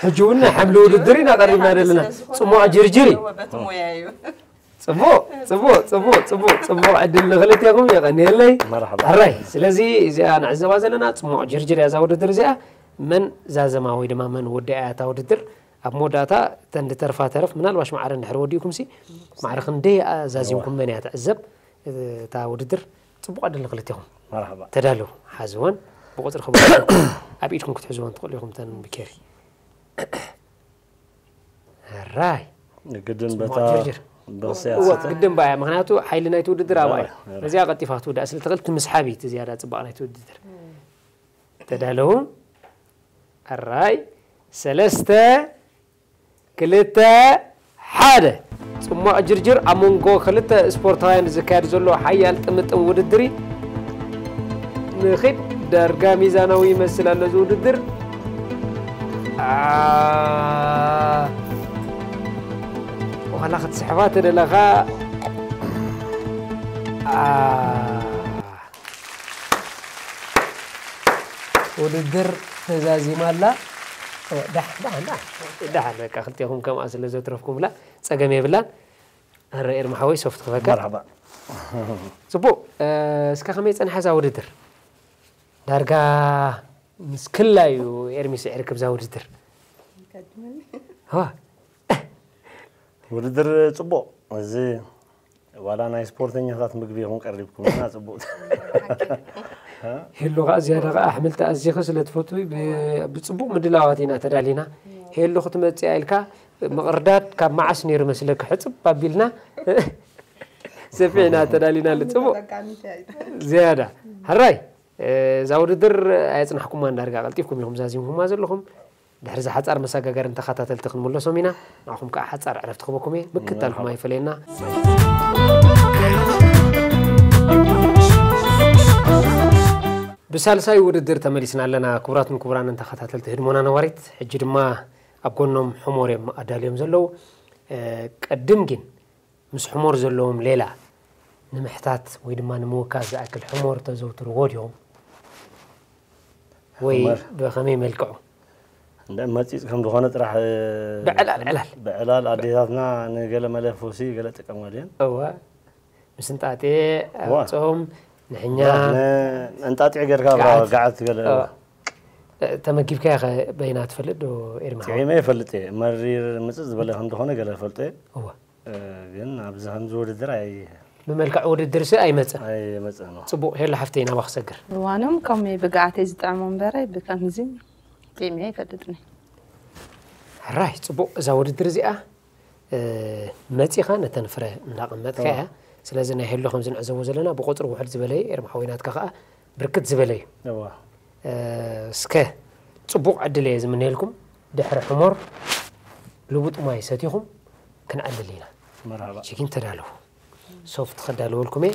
ሕጂ እውን ናይ ሓምሊ ውድድር ኢና ቀሪብና ዘለና። ጽሙቕ ጅርጅር እዩ። እዎ፣ በቲ ሞያ እዩ። ጽቡቕ፣ ጽቡቕ፣ ጽቡቕ፣ ጽቡቕ፣ ጽቡቕ ዕድል ንኽልቴኹም የቐንየለይ። መርሓባ። ሕራይ። ስለዚ እዚኣ ንዕዘባ ዘለና ጽሙቕ ጅርጅር እያ እዛ ውድድር እዚኣ። መን ዛዘማ ወይ ድማ መን ወዲኣ እያ እታ ውድድር? ኣብ መወዳእታ እተን ዝተርፋ ተረፍ ምናልባሽ ማዕረ እንድሕር ወዲእኩምሲ ማዕረ ክንደይ ኣዛዚምኩም መን እያ ትዕዘብ? እታ ውድድር ጽቡቕ ዕድል ንኽልቴኹም። መርሓባ። ተዳለዉ፣ ሓዝወን። ብቁፅሪ ክበልኩም ኣብ ኢድኩም ክትሕዝዎን ትኽእሉ ኢኹም። ተን ብኬሪ ራይ ግድን ጽማቕ በታ ጅርጅር። በስያ እወ ሰተ ግድን ባያ፣ ምክንያቱ ሓይሊ ናይቲ ውድድር ኣብኣ እዩ። ራይ። ነዚኣ ቀልጢፋ ክትውዳእ ስለ ትኽእል፣ እቲ ምስሓብ እዩ እቲ ዝያዳ ጽባቕ ናይቲ ውድድር። ተዳለዉ። ኣራይ ሰለስተ ክልተ ሓደ። ጽማቕ ጅርጅር ኣብ መንጎ ክልተ ስፖርታውያን ዝካየድ ዘሎ ሓያል ጥምጥም ውድድር እዩ። ንኺድ ዳርጋ ሚዛናዊ ይመስል ኣሎ እዚ ውድድር። ኣ፣ ዋላ ክትስሕባ ተደለኻ። ኣ፣ ውድድር ተዛዚማ ኣላ። ኦ፣ ዳሕ ዳሕ ዳሕ ዳሕ በቃ ክልቴኹም ከምኣ ስለ ዘትረፍኩምላ ጸገም የብላን። ኣረ ኤርሚ ሓወይ ሶፍት ክበካ። መርሓባ ጽቡቕ። እ፣ እስከ ከመይ ጸንሐ እዛ ውድድር? ዳርጋ ምስ ክላዩ ኤርሚ ስዒር ክብዛ ውድድር። ዋ ውድድር ጽቡቕ። እዚ ዋላ ናይ ስፖርተኛታት ምግቢ ይኹን ቀሪብኩም እና ጽቡቕ። ሄሎ ከዓ ዝያዳ ከዓ ኣሕምልቲ ኣዚኺ ስለ ትፈትዊ ብ- ብጽቡቕ ምድላዋት ኢና ተዳሊና። ሄሎ ክትመጽእ ኢልካ ምቕርዳድ ካብ መዓስ ነይሩ መስለኪ ሕጽብ ኣቢልና ሰፊዕና ተዳሊና። ጽቡቕ ዝያዳ ሕራይ። እዛ ውድድር ኣየጽናሕኩማ እንዳርጋ ቀልጢፍኩም ኢኹም ዛዚምኩማ ዘለኹም። ድሕሪ እዚ ሓጻር መሰጋገርን ተኸታተልቲ ክንምለሶም ኢና። ንዓኹም ከዓ ሓጻር ዕረፍቲ ክበኩም እየ። ምክታልኩም ኣይፈለየና። ብሳልሳይ ውድድር ተመሊስና ኣለና። ክቡራትን ክቡራንን ተኸታተልቲ ህድሞና ነዋሪት፣ ሕጂ ድማ ኣብ ጎኖም ሕሞር እዮም ኣዳልዮም ዘለዉ። እ፣ ቅድም ግን ምስ ሕሞር ዘለዎም ሌላ ንምሕታት ወይ ድማ ንምውካስ ዝኣክል ሕሞር ተዘውትርዎ ድዮም? ወይ ሕመር። ብኸመይ መልክዑ? እንደ መጺጽ ከም ዝኾነ ጥራሕ ብዕላል ዕላል። ብዕላል ኣዴታትና ንገለ መለፈሲ ገለ ጥቀማሉ እየን። እወ፣ ምስንጣጤ ዋ። ኣውፅኦም ንሕኛ እንጣጢዕ ጌርካ ብራ ገዓት። ገዓት ገለ እወ። ተመጊብካያ ኸ በይና ትፈልጥ ዶ ኤርሚ ሓወይ? ጥዒመ ይፈልጥ እየ። መሪር ምጽእ ዝበለ ከም ዝኾነ ገለ ፈልጦ እየ። እወ። እ፣ ግን ኣብዚ ከምዚ ውድድር ኣይ ብመልክዕ ውድድር ሲ ኣይመፅን። ኣይመጽእን። ፅቡቕ። ሄሎ ሓፍተይ ናባ ክሰግር። እዋኖም ከምኡ ብግዓተይ ዝጥዕሞ እምበረ ብከምዚ ጥዕመ ኣይፈልጥን። ሕራይ ፅቡቕ። እዛ ውድድር እዚኣ እ፣ መፂኻ ነተን ፍረ እንዳቐመጥካ እያ። ስለዚ ናይ ሄሎ ከምዚ ንዕዘቦ ዘለና ብቁፅሪ ውሕድ ዝበለ እዩ። ኤርሚ ሓወይ ናትካ ከዓ ብርክት ዝበለ እዩ። እዋ እ፣ እስከ ፅቡቕ ዕድል እየ ዝምነየልኩም። ድሕሪ ሕሞር ልቡጥ ማይ ሰቲኹም ክንዕልል ኢና። መርሃባ ችኪን ተዳለዉ። ሶፍት ከዳለወልኩም እየ።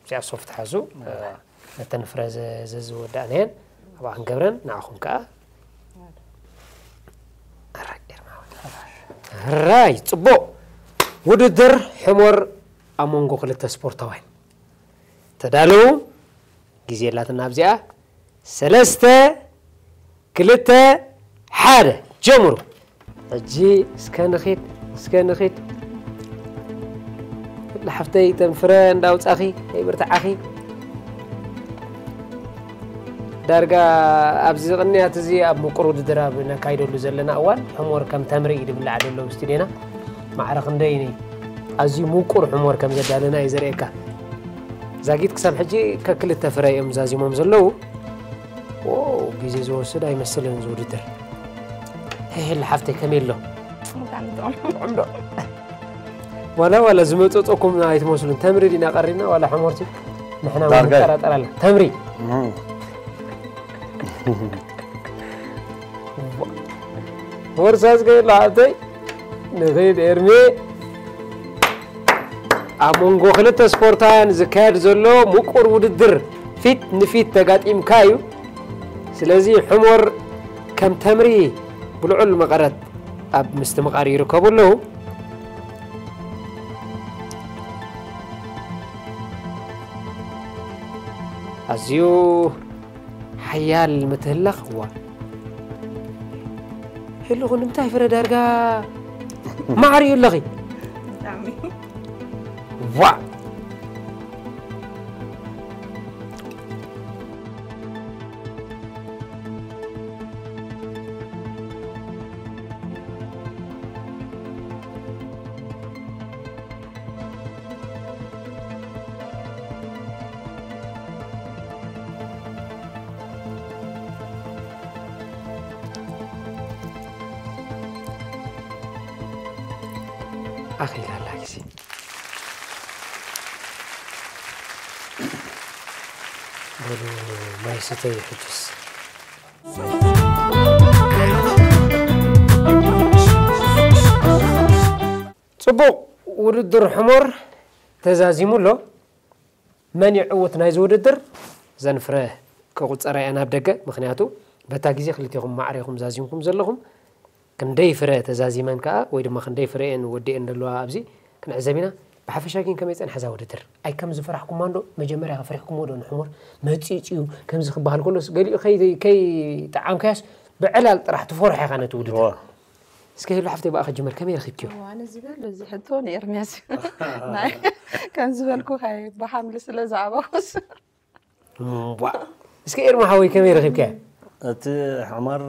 እዚኣ ሶፍት ሓዙ። ነተን ፍረ ዘ- ዘዝወዳእናየን ኣብኣ ክንገብረን ንዓኹም ከዓ ራይ ፅቡቕ ውድድር ሕሞር ኣብ መንጎ ክልተ ስፖርታውያን ተዳለዉ። ግዜ የላትና ኣብዚኣ። ሰለስተ ክልተ ሓደ ጀምሩ። ሕጂ እስከ ንኺድ እስከ ንኺድ። ሓፍተይ ተንፍረ እንዳውፃኺ ኣይብርትዓኺ። ዳርጋ ኣብዚ ቅንያት እዚ ኣብ ምቁር ውድድር ኣብ ነካይደሉ ዘለና እዋን ሕሞር ከም ተምሪ እዩ ድብላዕ ዘሎ ኣብ ስቱድዮና። ማዕረ ክንደይ ኣዝዩ ምቁር ሕሞር ከም ዘዳለና እዩ ዘርእየካ። ዛጊት ክሳብ ሕጂ ከክልተ ፍረ እዮም ዛዚሞም ዘለዉ። ዎ፣ ግዜ ዝወስድ ኣይመስልን እዚ ውድድር። ሄል ሓፍተይ ከመይ ኣሎ? ዋላ ዋላ ዝመፀፀኩም ኣይትመስሉን። ተምሪ ዲና ቀሪብና ዋላ ሕሞርቲ ንሕና እውን ዳርጋ። ንጠራጠር ኣለ ተምሪ። ወርሳ ዝገየሎ ሓብተይ ንኸይድ ኤርሚ ኣብ መንጎ ክልተ ስፖርታውያን ዝካየድ ዘሎ ምቁር ውድድር ፊት ንፊት ተጋጢምካ እዩ። ስለዚ ሕሞር ከም ተምሪ ብልዑል መቐረት ኣብ ምስትምቓር ይርከቡ ኣለዉ። ኣዝዩ ሓያል ምትህላኽ ዋ። ህልኹ ንምንታይ ፍረ ዳርጋ ማዕር እዩ ኣለኺ? ዋ። ኣኺላ ኣላ ግዜ። በሉ ማይ ስተዩ ሕጅስ። ጽቡቕ ውድድር ሕሞር ተዛዚሙ ኣሎ። መን ይዕውት ናይዚ ውድድር? ዘን ፍረ ክቑጸራ እየን ኣብ ደገ፣ ምኽንያቱ በታ ግዜ ክልቴኹም ማዕረ ኢኹም ዛዚምኩም ዘለኹም። ክንደይ ፍረ ተዛዚመን ከኣ ወይ ድማ ክንደይ ፍረ እየን ወዲኤን ዘለዋ ኣብዚ ክንዕዘብ ኢና። ብሓፈሻ ግን ከመይ ጸንሐ እዛ ውድድር? ኣይ ከም ዝፈራሕኩማ እንዶ መጀመርያ ፈሪሕኩሞ ዶ ንሕሙር መጺጽ እዩ ከምዚ ክበሃል ከሎስ ገሊኡ ከይ ከይ ጠዓምካያስ ብዕላል ጥራሕ ትፈርሖ ኢኻ ነቲ ውድድር። እዋ። እስከ ሄሉ ሓፍተይ ብኣኻ ጅመር ከመይ ረኺብክዮ? እዋ፣ ኣነ ዝበል እዚ ሕቶ ንኤርምያስ እዩ። ናይ ከም ዝበልኩ ከይ ብሓምሊ ስለ ዝኣበኹስ። እምቧ። እስከ ኤርማ ሓወይ ከመይ ረኺብካዮ? እቲ ሕመር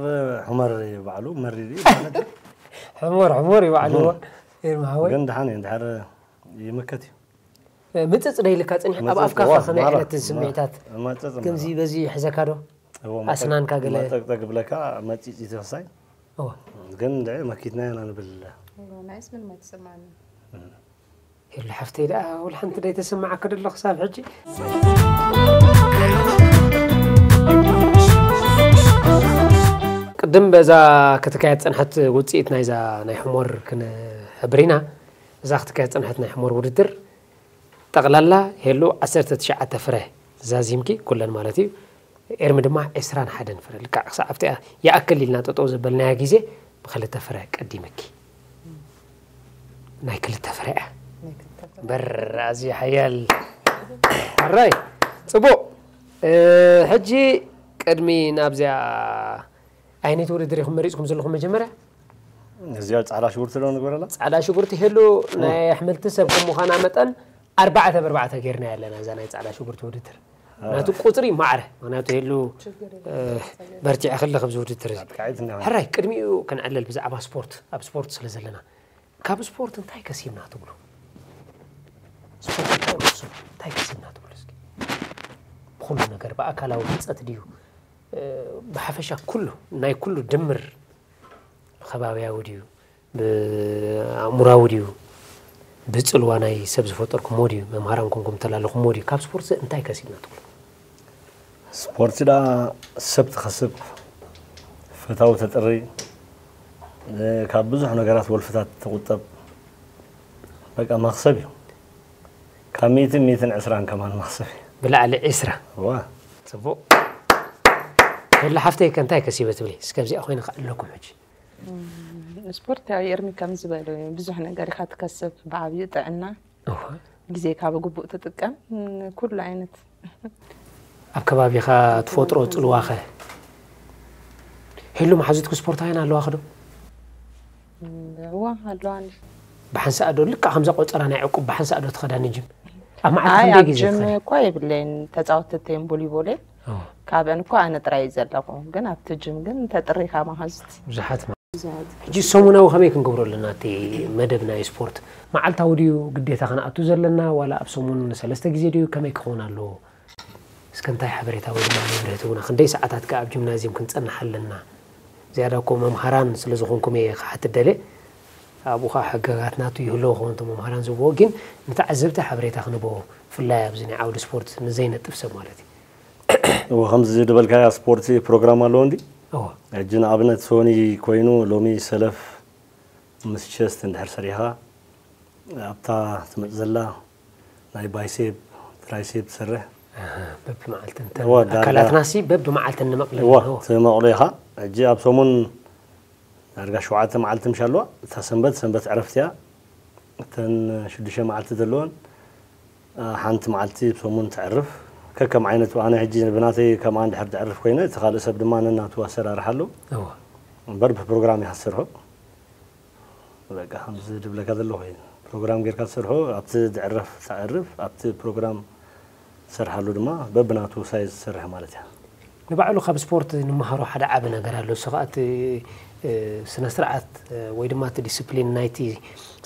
ሕመር እዩ ባዕሉ መሪር እዩ ማለት እዩ። ሕሞር ሕሞር እዩ ባዕሉ። እዋ። ኤርማ ሓወይ። ግን ደሓን እዩ፣ እንድሕር ይምከት እዩ። ምጽጽ ዶ ኢልካ ጽኒሕ? ኣብ መጽጽ፣ ኣፍካ እዋ፣ ከመይ ማራ፣ ዓይነት ማ-፣ ስምዒታት? መጽጽ፣ ከምዚ ማራ። በዚ ይሕዘካ ዶ? እዎ፣ መጠቅ-፣ ኣስናንካ ገለ? መጠቅጠቅ ብለካ መጺጽ ይትኸሳይ። እዎ። ግን እንድዒ መኪትና ኢና ንብል። እዎ፣ ናይስ ምንም ኣይተሰማዕን። እም። ሄሉ ሓፍተይ ደኣ ወላ ሓንቲ ዶ ኣይተሰማዓካ ደሎ ክሳብ ሕጂ? ቅድም በዛ ክትካየድ ጸንሐት ውጽኢት ናይዛ ናይ ሕሞር ክንሕብር ኢና። እዛ ክትካየድ ጸንሐት ናይ ሕሞር ውድድር ጠቕላላ ሄሉ ዓሰርተ ትሽዓተ ፍረ ዛዚምኪ፣ ኩለን ማለት እዩ። ኤርሚ ድማ ዕስራን ሓደን ፍረ፣ ልክዕ ክሳብ ኣብቲኣ ይኣክል ኢልና ጠጠው ዘበልናያ ግዜ ብክልተ ፍረ ቀዲምኪ። ናይ ክልተ ፍረ እያ። ናይ ክልተ ፍረ። በር፣ ኣዝዩ ሓያል። ሕራይ፣ ጽቡቕ። እ፣ ሕጂ ቅድሚ ናብዚኣ ዓይነት ውድድር ኢኹም መሪጽኩም ዘለኹም መጀመርያ? እዚኣ ጻዕዳ ሽጉርቲ ዶ ንግበረላ? ጻዕዳ ሽጉርቲ ሄሉ ናይ ኣሕምልቲ ሰብ ከም ምዃና መጠን ኣርባዕተ ብኣርባዕተ ጌርና ኣለና እዛ ናይ ጻዕዳ ሽጉርቲ ውድድር። ምክንያቱ ቁጽሪ ማዕረ፣ ምክንያቱ ሄሉ፣ እ፣ በርቲዐ ከለኽ ኣብዚ ውድድር እዚ። ኣጥቃዒት እንዳ ሕራይ፣ ቅድሚኡ ክንዕልል ብዛዕባ ስፖርት፣ ኣብ ስፖርት ስለ ዘለና። ካብ ስፖርት እንታይ ከሲብና ትብሉ? ስፖርት እንታይ ወቅሱ? እንታይ ከሲብና ትብሉ እስኪ? ብኹሉ ነገር፣ ብኣካላዊ ህንጸት ድዩ? እ፣ ብሓፈሻ ኩሉ፣ ናይ ኩሉ ድምር፣ ብኸባብያዊ ድዩ? ብኣእሙራዊ ድዩ? ብጽልዋ ናይ ሰብ ዝፈጠርኩሞ ድዩ? መምሃራን ኮንኩም ተላለኹሞ ድዩ? ካብ ስፖርት እንታይ ከሲብና ትብሉ? ስፖርት ደኣ ሰብ ትኸስብ፣ ፈታዊ ተጥሪ፣ እ፣ ካብ ብዙሕ ነገራት ወልፍታት ትቁጠብ። በቃ መኽሰብ እዩ። ካብ ሚእትን ሚእትን ዕስራን ከማን መኽሰብ እዩ። ብላዕሊ ዕስራ። እዋ። ጽቡቕ። ሄሉ ሓፍተይ ከ እንታይ ከሲበ ትብሊ? እስከ ኣብዚኣ ኮይነ ክኣለኩም ሕጂ። እም፣ ስፖርት ያው ኤርሚ ከም ዝበሎ እዩ። ብዙሕ ነገር ኢኻ ትከስብ፣ ብዓብዩ ጥዕና፣ እዋ። ግዜካ ብግቡእ ትጥቀም፣ እም፣ ኩሉ ዓይነት። ኣብ ከባቢኻ ትፈጥሮ ጽልዋኸ? ሄሉ መሓዙትኪ ስፖርታውያን ኣለዋኺ ዶ? እም፣ እዋ፣ ኣለዋኒ። ብሓንሳእ ዶ ልክዕ ከምዛ ቆጸራ ናይ ዕቁብ ብሓንሳእ ዶ ትኸዳ ንጅም? ኣብ መዓልቲ ኣይ፣ ክንደይ ኣብ ግዜ ጅም ትኸዲ? እኳ የብለይን። ተጻወትቲ እየን ቮሊቦል እየን። ኦ። ካብአን እኳ ኣነ ጥራይ እየ ዘለኹ። ግን ኣብቲ ጅም ግን ተጥሪኻ መሓዙት። ብዙሓት ብዙሓት። ሕጂ ሰሙናዊ ከመይ ክንገብሮ ኣለና እቲ መደብ ናይ ስፖርት? መዓልታዊ ድዩ ግዴታ ክንኣቱ ዘለና ዋላ ኣብ ሰሙን ሰለስተ ግዜ ድዩ ከመይ ክኸውን ኣለዎ? እስከ እንታይ ሓበሬታ ወይ ድማ መብርሂ ትህቡና? ክንደይ ሰዓታት ከ ኣብ ጂምናዝየም ክንጸንሕ ኣለና? ዝያዳ እኮ መምሃራን ስለ ዝኾንኩም እየ ክሓትት ደልየ። ኣብኡ ኸዓ ሕግጋት ናቱ ይህልዎ ክኸውን እቶም መምሃራን ዝህብዎ፣ ግን ንተዓዘብቲ ሓበሬታ ክንህቦ፣ ብፍላይ ኣብዚ ናይ ዓውዲ ስፖርት ንዘይነጥፍ ሰብ ማለት እዩ። እወ፣ ከምዚ ዝበልካያ ስፖርት ፕሮግራም ኣለዎ እንዲ? እወ። ሕጂ ንኣብነት ሶኒ ኮይኑ ሎሚ ሰለፍ ምስ ቸስት እንድሕር ሰሪኻ፣ ኣብታ ትመጽእ ዘላ ናይ ባይሴፕ፣ ትራይሴፕ ትሰርሕ። ኣሃ፣ በብመዓልቲ እንተ-፣ እወ፣ ዳርጋ ኣካላትናሲ በብመዓልቲ እንመቕለሉ እወ፣ ኣለዎ። ትመቕሎ ኢኻ። ሕጂ ኣብ ሰሙን ዳርጋ ሸውዓተ መዓልቲ ምሽ ኣለዋ። እታ ሰንበት፣ ሰንበት ዕረፍቲ እያ። እተን ሽዱሽተ መዓልቲ ዘለወን፣ እ፣ ሓንቲ መዓልቲ ብሰሙን ተዕርፍ። ከከም ዓይነቱ፣ ኣነ ሕጂ ብናተይ ከምኣ እንድሕር ተዕርፍ ኮይነ፣ እቲ ካልእ ሰብ ድማ ነናቱ ኣሰራርሓ ኣለዎ። እወ። እምበር ብፕሮግራም ኢኻ ትሰርሖ። በቃ፣ ከምዚ ዝብለካ ዘለኹ እዩ። ፕሮግራም ጌርካ ትሰርሖ፣ ኣብቲ ዝዕረፍ ተዕርፍ፣ ኣብቲ ፕሮግራም ትሰርሓሉ ድማ በብናቱ ሳይዝ ትሰርሕ ማለት እያ። ንባዕሉ ካብ ስፖርት ንመሃሮ ሓደ ዓቢ ነገር ኣሎ። እሱ ኸኣ እቲ፣ እ፣ ስነ ስርዓት፣ እ፣ ወይ ድማ እቲ ዲስፕሊን ናይቲ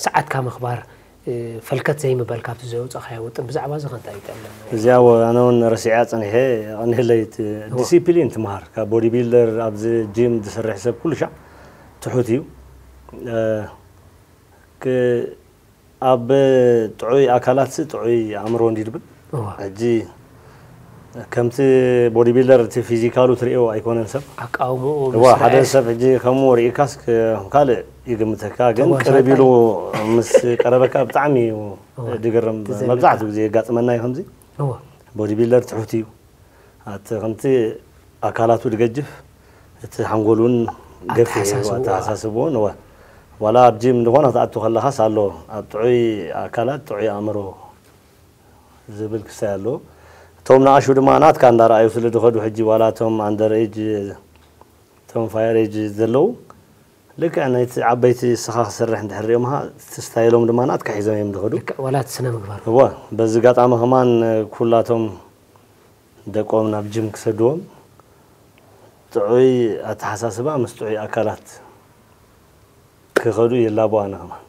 ሰዓትካ ምኽባር፣ እ፣ ፈልከት ዘይምባል ካብቲ ዘውጻእካዮ ውጥን፣ ብዛዕባ እዚ ኸ እንታይ ይጠልም? እዚኣ ወ-፣ ኣነ እውን ረሲዐያ ጸኒሐ፣ ቀኒህለይ እቲ እዋ። ዲሲፕሊን ትምሃር። ካብ ቦዲ ቢልደር ኣብዚ ጂም ዝሰርሕ ሰብ ኩሉ ሻዕ ትሑት እዩ። እ፣ ክ-፣ ኣብ ጥዑይ ኣካላት ጥዑይ ኣእምሮ እንዲ ድብል። እዋ ሕጂ ከምቲ ቦዲ ቢልደር እቲ ፊዚካሉ ትርእዮ ኣይኮነን ሰብ። ኣቃውምኡ እዋ ሓደ ሰብ ሕጂ ከምኡ ርኢካስ ክ- ካልእ ይግምተካ፣ ግን እዋ፣ ቅርብ ሳይጣን። ኢሉ ምስ ቀረበካ ብጣዕሚ እዩ እዋ። ድግርም። ትዘንቃ። መብዛሕትኡ ግዜ የጋጥመና እዩ ከምዚ። እዋ ቦዲ ቢልደር ትሑት እዩ። ኣቲ ከምቲ ኣካላቱ ድገጅፍ፣ እቲ ሓንጎል እውን ገፊሕ እዩ ኣተሓሳስብኡ። ኣተሓሳስብኡ እውን። እዋ ዋላ ኣብ ጂም ዝኾነ ክትኣቱ ከለኻስ ኣሎ፣ ኣብ ጥዑይ ኣካላት ጥዑይ ኣእምሮ ዝብል ክሳይ ኣሎ። እቶም ንኣሹ ድማ ናትካ እንዳረኣዩ ስለ ድኸዱ፣ ሕጂ ዋላ እቶም ኣንደር ኤጅ፣ እቶም ፋየር ኤጅ ዘለዉ ልክዕ ናይቲ ዓበይቲ እስኻ ክሰርሕ እንድሕር ሪኦምኻ፣ እቲ ስታይሎም ድማ ናትካ ሒዞም እዮም ድኸዱ። ልክዕ ዋላ እቲ ስነ ምግባር እወ፣ በዚ ኣጋጣሚ ከማን ኩላቶም ደቆም ናብ ጅም ክሰድዎም፣ ጥዑይ ኣተሓሳስባ ምስ ጥዑይ ኣካላት ክኸዱ ይላቦ። ኣነ ከማን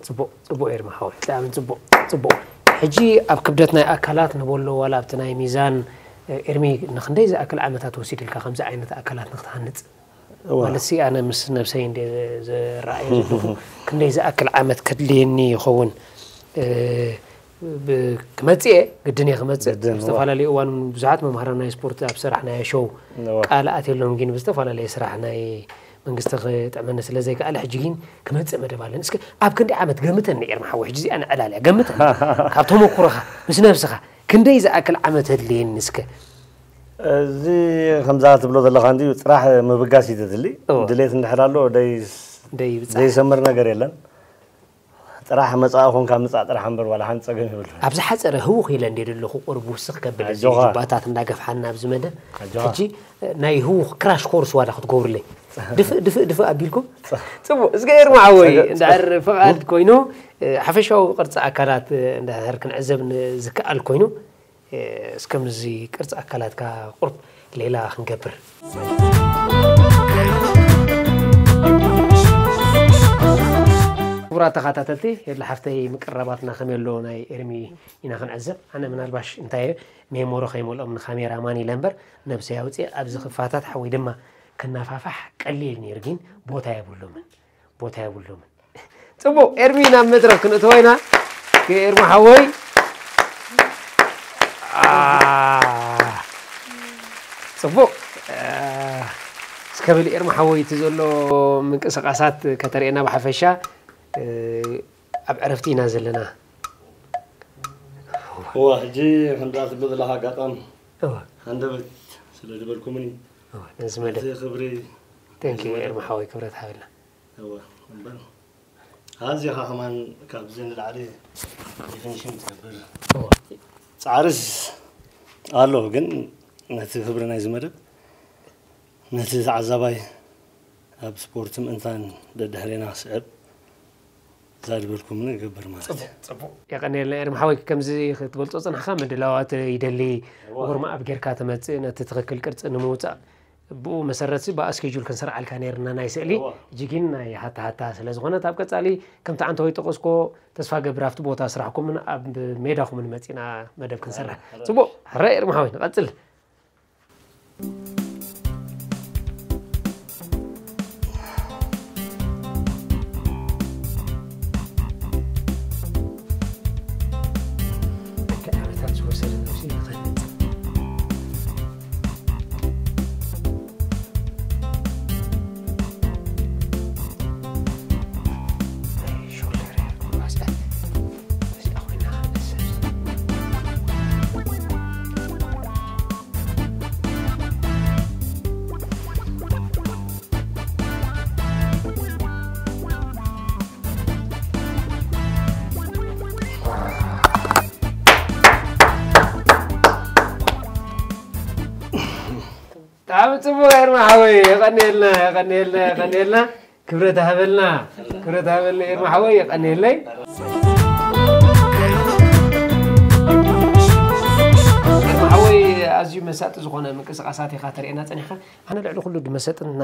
ጽቡቅ ጽቡቅ ኤርሚ ሓወይ፣ ብጣዕሚ ጽቡቅ ጽቡቅ። ሕጂ ኣብ ክብደት ናይ ኣካላት ንበሎ ዋላ ኣብቲ ናይ ሚዛን፣ ኤርሚ፣ ንክንደይ ዝኣክል ዓመታት ወሲድልካ ከምዚ ዓይነት ኣካላት ንክትሃንጽ? እወ። ማለት ሲ ኣነ ምስ ነብሰይ እንደ ዝረኣዮ ዘለኹ ክንደይ ዝኣክል ዓመት ከድልየኒ ይኸውን? እ፣ ብ- ክመጽእ እየ፣ ግድን እየ ክመጽእ። ግድን፣ ኣብ እወ። ዝተፈላለዩ እዋን እውን ብዙሓት መምሃራን ናይ ስፖርት ኣብ ስራሕ ናይ ሾው እወ። ቃል ኣትየሎም፣ ግን ብዝተፈላለየ ስራሕ ናይ መንግስቲ ክጥዕመኒ ስለ ዘይከኣለ፣ ሕጂ ግን ክመጽእ መደብ ኣለኒ። እስከ ኣብ ክንደይ ዓመት ገምተኒ ኤርሚ ሓወይ፣ ሕጂ እዚኣ ንዕላል እያ፣ ገምተኒ ካብ ተመኩሮኻ ምስ ነብስኻ ክንደይ ዝኣክል ዓመት ኣድልየኒ እስከ? እዚ ከምዛ ትብሎ ዘለኻ እንዲዩ፣ ጥራሕ ምብጋስ እዩ ዘድሊ። እወ። ድሌት እንድሕር ኣሎ ደይ- ደይ ብጻ ዘይሰምር ነገር የለን። ጥራሕ መጻኢ ኾንካ ምጻእ ጥራሕ እምበር ዋላ ሓንቲ ጸገም የብሉ። ኣብ ዝሓጸረ ህውኽ ኢለ እንደ ዘለኹ ቁርብ ውስኽ ከብል እዚ ኣጆኻ። ጅባታት እንዳገፍሓና ኣብዚ መደብ ኣጆኻ። ሕጂ ናይ ህውኽ ክራሽ ኮርስ ዋላ ክትገብሩለይ ድፍእ ድፍእ ድፍእ ኣቢልኩም ጽቡቅ። እስከ ኤርሚ ሓወይ ጸገ- እንድሕር ፍቓድ ኮይኑ ሓፈሻዊ ቅርጺ ኣካላት እንድሕር ክንዕዘብ ዝከኣል ኮይኑ፣ እስከ ምስዚ ቅርጺ ኣካላትካ ቁርብ ሌላ ክንገብር። ክቡራት ተኸታተልቲ፣ የድሊ ሓፍተይ ምቅርራባትና ከመይ ኣሎ ናይ ኤርሚ ኢና ክንዕዘብ። ኣነ ምናልባሽ እንታይ እየ ሜሞሮ ከይመልኦም ንካሜራ ማን ኢለ እምበር ነብሰይ ኣውፅእ ኣብዚ ክፋታት ሓወይ ድማ ክናፋፋሕ ቀሊል ነይሩ፣ ግን ቦታ የብሉምን፣ ቦታ የብሉምን። ጽቡቅ ኤርሚ ናብ መድረክ ክንእትዎ ኢና። ኤርሚ ሓወይ። አ፣ ጽቡቅ። አ፣ እስከ በል ኤርሚ ሓወይ እቲ ዘሎ ምንቅስቃሳት ከተርእየና ብሓፈሻ። እ፣ ኣብ ዕረፍቲ ኢና ዘለና። እዋ ሕጂ ከምዛ ትብሎ ዘለኻ ኣጋጣሚ እወ፣ ሃንደበት ስለ ዝበልኩምኒ እወ፣ ነዚ መደብ እዚ ክብሪ ቴንክ ዩ ኤርሚ ሓወይ ክብረት ሃበልና። እወ እምበር ኣዚኻ ከማን ካብዚ ንላዕሊ ዲፊኒሽን ትገብር እወ፣ ጻዕርስ ኣሎ፣ ግን ነቲ ክብሪ ናይዚ መደብ ነቲ ተዓዛባይ ኣብ ስፖርት ምእንታን ደድሕሬና ክስዕብ እዛ ዝበልኩምኒ ይገብር ማለት እዩ። ጽቡቅ። የቀንየልና ኤርሚ ሓወይ፣ ከምዚ ክትገልጾ ጽንሕካ ምድላዋት ይደሊ። እዋ። ወርማ ኣብ ጌርካ ትመጽእ ነቲ ትኽክል ቅርጺ ንምውጻእ። ብኡ መሰረት ሲ ብኣ ስኬጁል ክንሰርዓልካ ነይርና ናይ ስእሊ። እዋ። ሕጂ ግን ናይ ሃታ ሃታ ስለ ዝኾነት ኣብ ቀጻሊ ከምቲ ዓንተወይ ጠቀስኮ ተስፋ ገብር ኣብቲ ቦታ ስራሕኩምን ኣብ ሜዳኹምን መጺና መደብ ክንሰርሕ። ሕራይ። ጽቡቅ። ሕራይ ኤርሚ ሓወይ ንቐጽል። ዓመታት ዝወሰደ ነብሲ ይኸነጽ። ናይ ሾልደር ማስቀል እዚኣ ኮይና ሰብ ብጣዕሚ ጽቡቅ ኤርማ ሓወይ፣ የቀንየልና፣ የቀንየልና፣ የቀንየልና። ክብረት ሃበልና፣ ክብረት ሃበልና ኤርማ ሓወይ፣ የቀንየለይ። ኤርማ ሓወይ፣ ኣዝዩ መሳጢ ዝኾነ ምንቅስቃሳት ኢኻ ተርእየና ጸኒሕካ። ኣነ ልዕሊ ኩሉ ድመሰጥና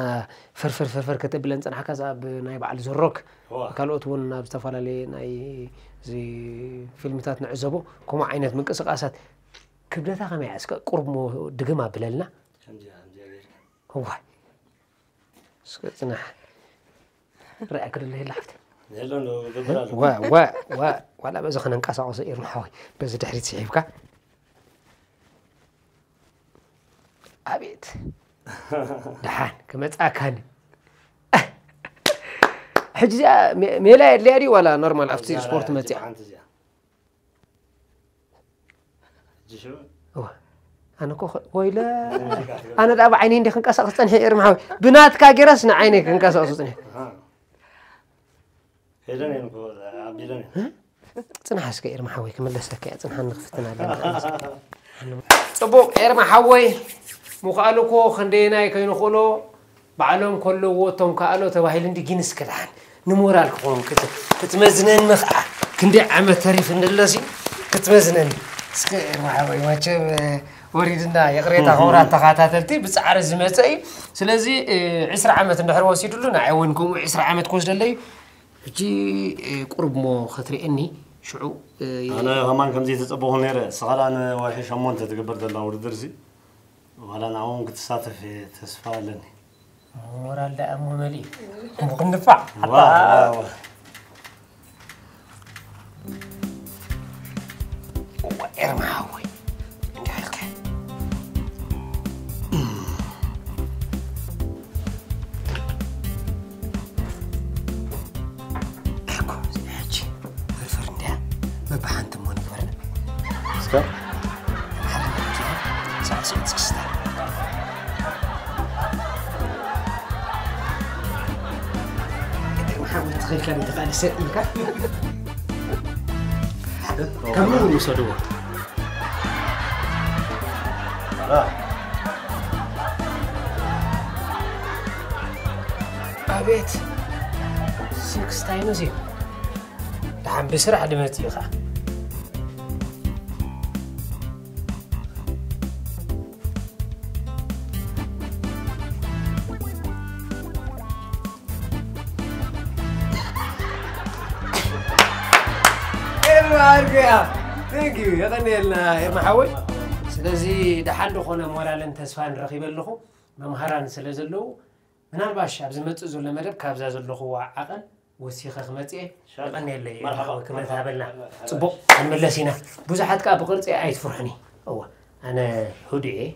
ፈርፈር ፈርፈር ከተብለን ጸናሕካ፣ እዛ ኣብ ናይ በዓል ዘሮክ፣ እዋ። ካልኦት እውን ኣብ ዝተፈላለየ ናይ እዚ ፊልምታት ንዕዘቦ፣ ከምኡ ዓይነት ምንቅስቃሳት። ክብደታ ከመይ እያ? እስከ ቁሩብ እሞ ድግም ኣብለልና። ከምዚኣ፣ ከምዚኣ ጌርካ። እዋይ። እስከ ጽናሕ። ርኣያ ክደለ የላ ሓፍቲ። ንህሎ ንገብር ኣሎ። ዋ ዋ ዋ ዋላ በዚ ከነንቀሳቐሶ ኤርሚ ሓወይ በዚ ድሕሪት ስሒብካ ኣቤት ደሓን ክመፃካኒ ሕጂ እዚኣ ሜ- ሜላ የድልያ ድዩ ዋላ ኖርማል ኣብቲ ስፖርት መፅያ ሓንቲ እዚኣ ሕጂ ሽዑ እዋ ኣነ ኮ ወይለ ኣነ ዳ ብዓይነይ እንዲ ክንቀሳቀስ ፀኒሐ ኤርሚ ሓወይ ብናትካ ገይረስ ንዓይነይ ክንቀሳቀሱ ፀኒሐ ሄደን እየን እኮ ኣቢለን እየን ፅንሓ እስከ ኤርሚ ሓወይ ክምለሰካ እየ ፅንሓ ንክፍትን ኣለና ፅቡቅ ኤርሚ ሓወይ ምኽኣሉ እኮ ክንደየናይ ከይንኽእሎ ባዕሎም ከለዎ እቶም ከኣሎ ተባሂሉ እንዲ ጊንስ ክልሓን ንሞራል ክኸውን ክትመዝነኒ ከዓ ክንደይ ዓመት ተሪፍ እንለሲ ክትመዝነኒ እስከ ኤርሚ ሓወይ መቸም ወሪድና ይቕሬታ ክቡራት ተኸታተልቲ ብፃዕሪ ዝመፀ እዩ ስለዚ ዕስራ ዓመት እንድሕር ወሲድሉ ንዓይ እውን ከምኡ ዕስራ ዓመት ክወስደለይ ሕጂ ቁሩብ ሞ ክትርእየኒ ሽዑ ኣነ ከማን ከምዚ ተፀበኹ ነይረ እስኻ ደኣ ንወርሒ ሸሞንተ ትግበር ዘላ ውድድር ሲ ዋላ ንዓውን ክትሳተፍ እየ ተስፋ ኣለኒ ሞራል ደኣ እሞ መሊእ እሞ ክንድፋዕ ዋው፣ ዋው። ኤርማ ሓወይ እንዲሕ ኢልካ እኮ ሕጂ ፍርፍር እንዲያ በብሓንቲ እሞ ንግበረን እስከ ሳዕስዒት ክስታ ኤርማ ሓወይ ትኽእል ካብ ተኻእለ ሰብ ኢልካ ካብ ምኑ ንውሰድዎ ኣቤት ሲክስታይኑ ሲ ደሓን ብስራሕ ድመፅእ ኢኻ ኤርማ ኣርገያ ቴንክ ዩ የቐንየልና ኤርማ ሓወይ ስለዚ ደሓን ዝኾነ ሞራልን ተስፋን ረኺበ ኣለኹ መምሃራን ስለ ዘለዉ ምናልባሽ ኣብ ዝመፅእ ዘሎ መደብ ካብዛ ዘለኹዋ ዓቐን ወሲኸ ክመፅእ እየ የቐንየለይ ኤርማ ሓወይ ክብረት ሃበልና ፅቡቕ ክንምለስ ኢና ብዙሓት ከዓ ብቕርፂ ኣይትፍርሑኒ እወ ኣነ ህዱእ እየ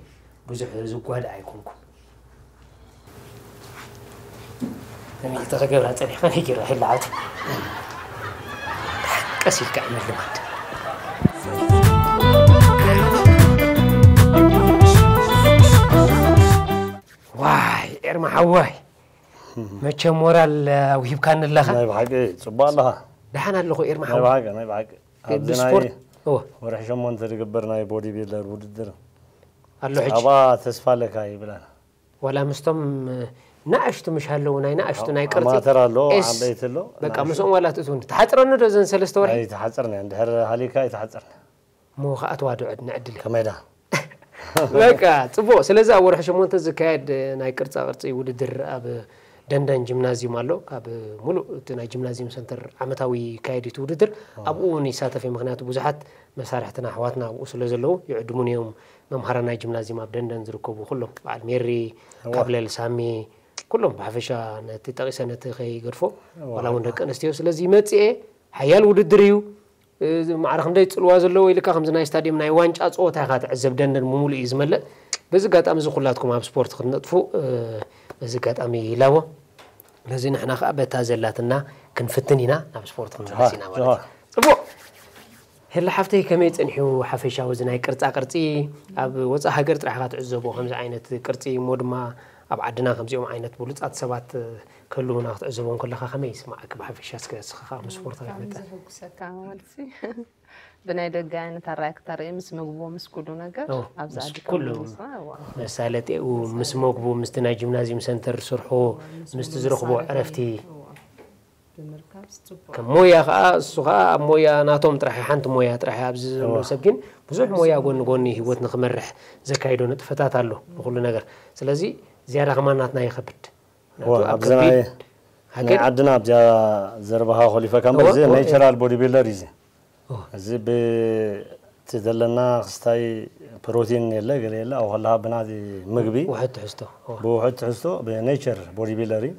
ብዙሕ ዝጓዳእ ኣይኮንኩን ተሚልተ ክገብራ ፀኒሕካ ነጊራ ይለዓት ቀስ ኢልካ እዩ ምልማድ ዋይ ኤርማ ሓዋይ መቸም ሞራል ውሂብካኒ ኣለኻ ናይ ብሓቂ ጽቡቅ ኣለኻ ደሓን ኣለኹ ኤርማ ናይ ሓዋ ብሓቂ ናይ ብሓቂ ኣብዚ ናይ ብስፖርት እወ ወርሒ ሸሞንተ ዝግበር ናይ ቦዲ ቢልደር ውድድር ኣሎ ሕጂ ጸባ ተስፋ ኣለካ ይብላል ዋላ ምስቶም ንኣሽቱ ምሽ ኣለዉ ናይ ንኣሽቱ ናይ ቅርፂ ኣማተር ኣሎ ኤስ ዓበይቲ ኣሎ በቃ ምስኦም ዋላ ትእትውኒ ተሓፅረኒ ዶ ዘን ሰለስተ ወርሒ ኣይተሓፅርኒ እንድሕር ሃሊካ ኣይተሓፅርኒ እሞ ከዓ ተዋድዖ ንዕድል ከመይ ዳ በቃ ፅቡቅ ስለዚ ኣብ ወርሒ ሸሞንተ ዝካየድ ናይ ቅርፃ ቅርፂ ውድድር ኣብ ደንደን ጂምናዚዩም ኣሎ ካብ ሙሉእ እቲ ናይ ጂምናዚዩም ሰንተር ዓመታዊ ይካየድ እቲ ውድድር ኣብኡ እውን ይሳተፍ እዩ ምክንያቱ ብዙሓት መሳርሕትና ኣሕዋትና ኣብኡ ስለ ዘለዉ ይዕድሙን እዮም መምሃራን ናይ ጂምናዚዩም ኣብ ደንደን ዝርከቡ ኩሎም በዓል ሜሪ ካብለል ሳሚ ኩሎም ብሓፈሻ ነቲ ጠቂሰ ነቲ ከይገድፎ ዋላ እውን ደቂ ኣንስትዮ ስለዚ ይመፅእ ሓያል ውድድር እዩ ማዕረ ክንደይ ዝፅልዋ ዘለዉ ኢልካ ከምዚ ናይ ስታድየም ናይ ዋንጫ ፀወታ ኢኻ ትዕዘብ ደንደን ብምሉእ እዩ ዝመልእ በዚ ኣጋጣሚ እዚ ኩላትኩም ኣብ ስፖርት ክትነጥፉ በዚ ኣጋጣሚ ይላቦ ስለዚ ንሕና ከዓ በታ ዘላትና ክንፍትን ኢና ናብ ስፖርት ክንምለስ ኢና ማለት እዩ ፅቡቅ ሄላ ሓፍተይ ከመይ ፀኒሑ ሓፈሻዊ እዚ ናይ ቅርፃ ቅርፂ ኣብ ወፃእ ሃገር ጥራሕ ኢኻ ትዕዘቦ ከምዚ ዓይነት ቅርፂ እሞ ድማ ኣብ ዓድና ከምዚኦም ዓይነት ብሉፃት ሰባት ክህልዉና ክትዕዘቦም ከለኻ ከመይ ይስማዓካ ብሓፈሻ እስከ እስኻ ከዓ ምስ ስፖርት ብጣዕሚ ከይትመጣ ዘሐጉሰካ መልሲ ብናይ ደገ ዓይነት ኣራይ ክተርኢ ምስ ምግቡ ምስ ኩሉ ነገር ኦ፣ ኣብዚ ምስ ዓዲ ኩሉ። ከምዝመፅና እዋ መሳለጢኡ ምስ መግቡ ምስቲ ናይ ጂምናዚየም ሰንተር ዝሰርሖ ምስቲ ዝረኽቦ ዕረፍቲ ብምርካብ ጽቡቅ ከም ሞያ ከዓ እሱ ከዓ ኣብ ሞያ ናቶም ጥራሕ ሓንቲ ሞያ ጥራሕ ኣብዚ ዘሎ ሰብ ግን ብዙሕ ሞያ ጎኒ ጎኒ ህይወት ንክመርሕ ዘካይዶ ንጥፈታት ኣሎ ንኩሉ ነገር ስለዚ ዝያዳ ከማን ናትና ይኸብድ እዋ፣ ናቱ ኣብ ኣብዚ ናይ ከቢድ ናይ ሃገር ዓድና ኣብዚኣ ዘረባኻ ኮሊፈካ እምበር እወ፣ እዚ እወ፣ ኔቸራል ቦዲ ቢልደር እዩ እዚ። እወ። እዚ ብቲ ዘለና ክስታይ ፕሮቲን የለ ገለ የለ ኣብኡ ከለካ ብናዚ ምግቢ ውሕድ ትሕዝቶ እወ። ብውሕድ ትሕዝቶ ብኔቸር ቦዲ ቢልደር እዩ።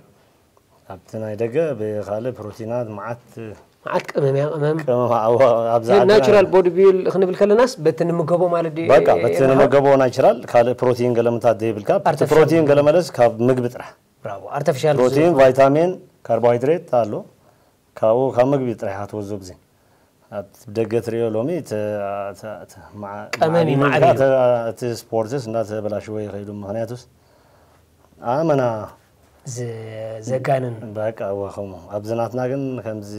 ኣብቲ ናይ ደገ ብካልእ ፕሮቲናት መዓት መዓት ቅመም እያ ቅመም ቅመም ኣዎ፣ ኣብዚ ዓድና ናቹራል ቦዲ ቢልድ ክንብል ከለናስ በቲ ንምገቦ ማለት ድዩ በቃ በቲ ንመገቦ ናቹራል ካልእ ፕሮቲን ገለምታት ዘይብልካ፣ እቲ ኣርቲፊሻል ፕሮቲን ገለመለስ ካብ ምግቢ ጥራሕ። ብራቮ ኣርቲፊሻል ፕሮቲን፣ ቫይታሚን፣ ካርቦሃይድሬት ኣሎ። ካብኡ ካብ ምግቢ ጥራሕ ኢኻ ትወስዶ። ግዜ ኣብ ደገ ትሪኦ ሎሚ እቲ- እቲ- እቲ መዓ- ቀመም እዩ ማዕቢሉ ማዕቢሉ። እቲ- እቲ ስፖርትስ እንዳተበላሽወ ይኸይዱ። ምክንያቱስ ኣመና ዝ- ዘጋንን በቃ እወ ከምኡ ኣብዚ ናትና ግን ከምዚ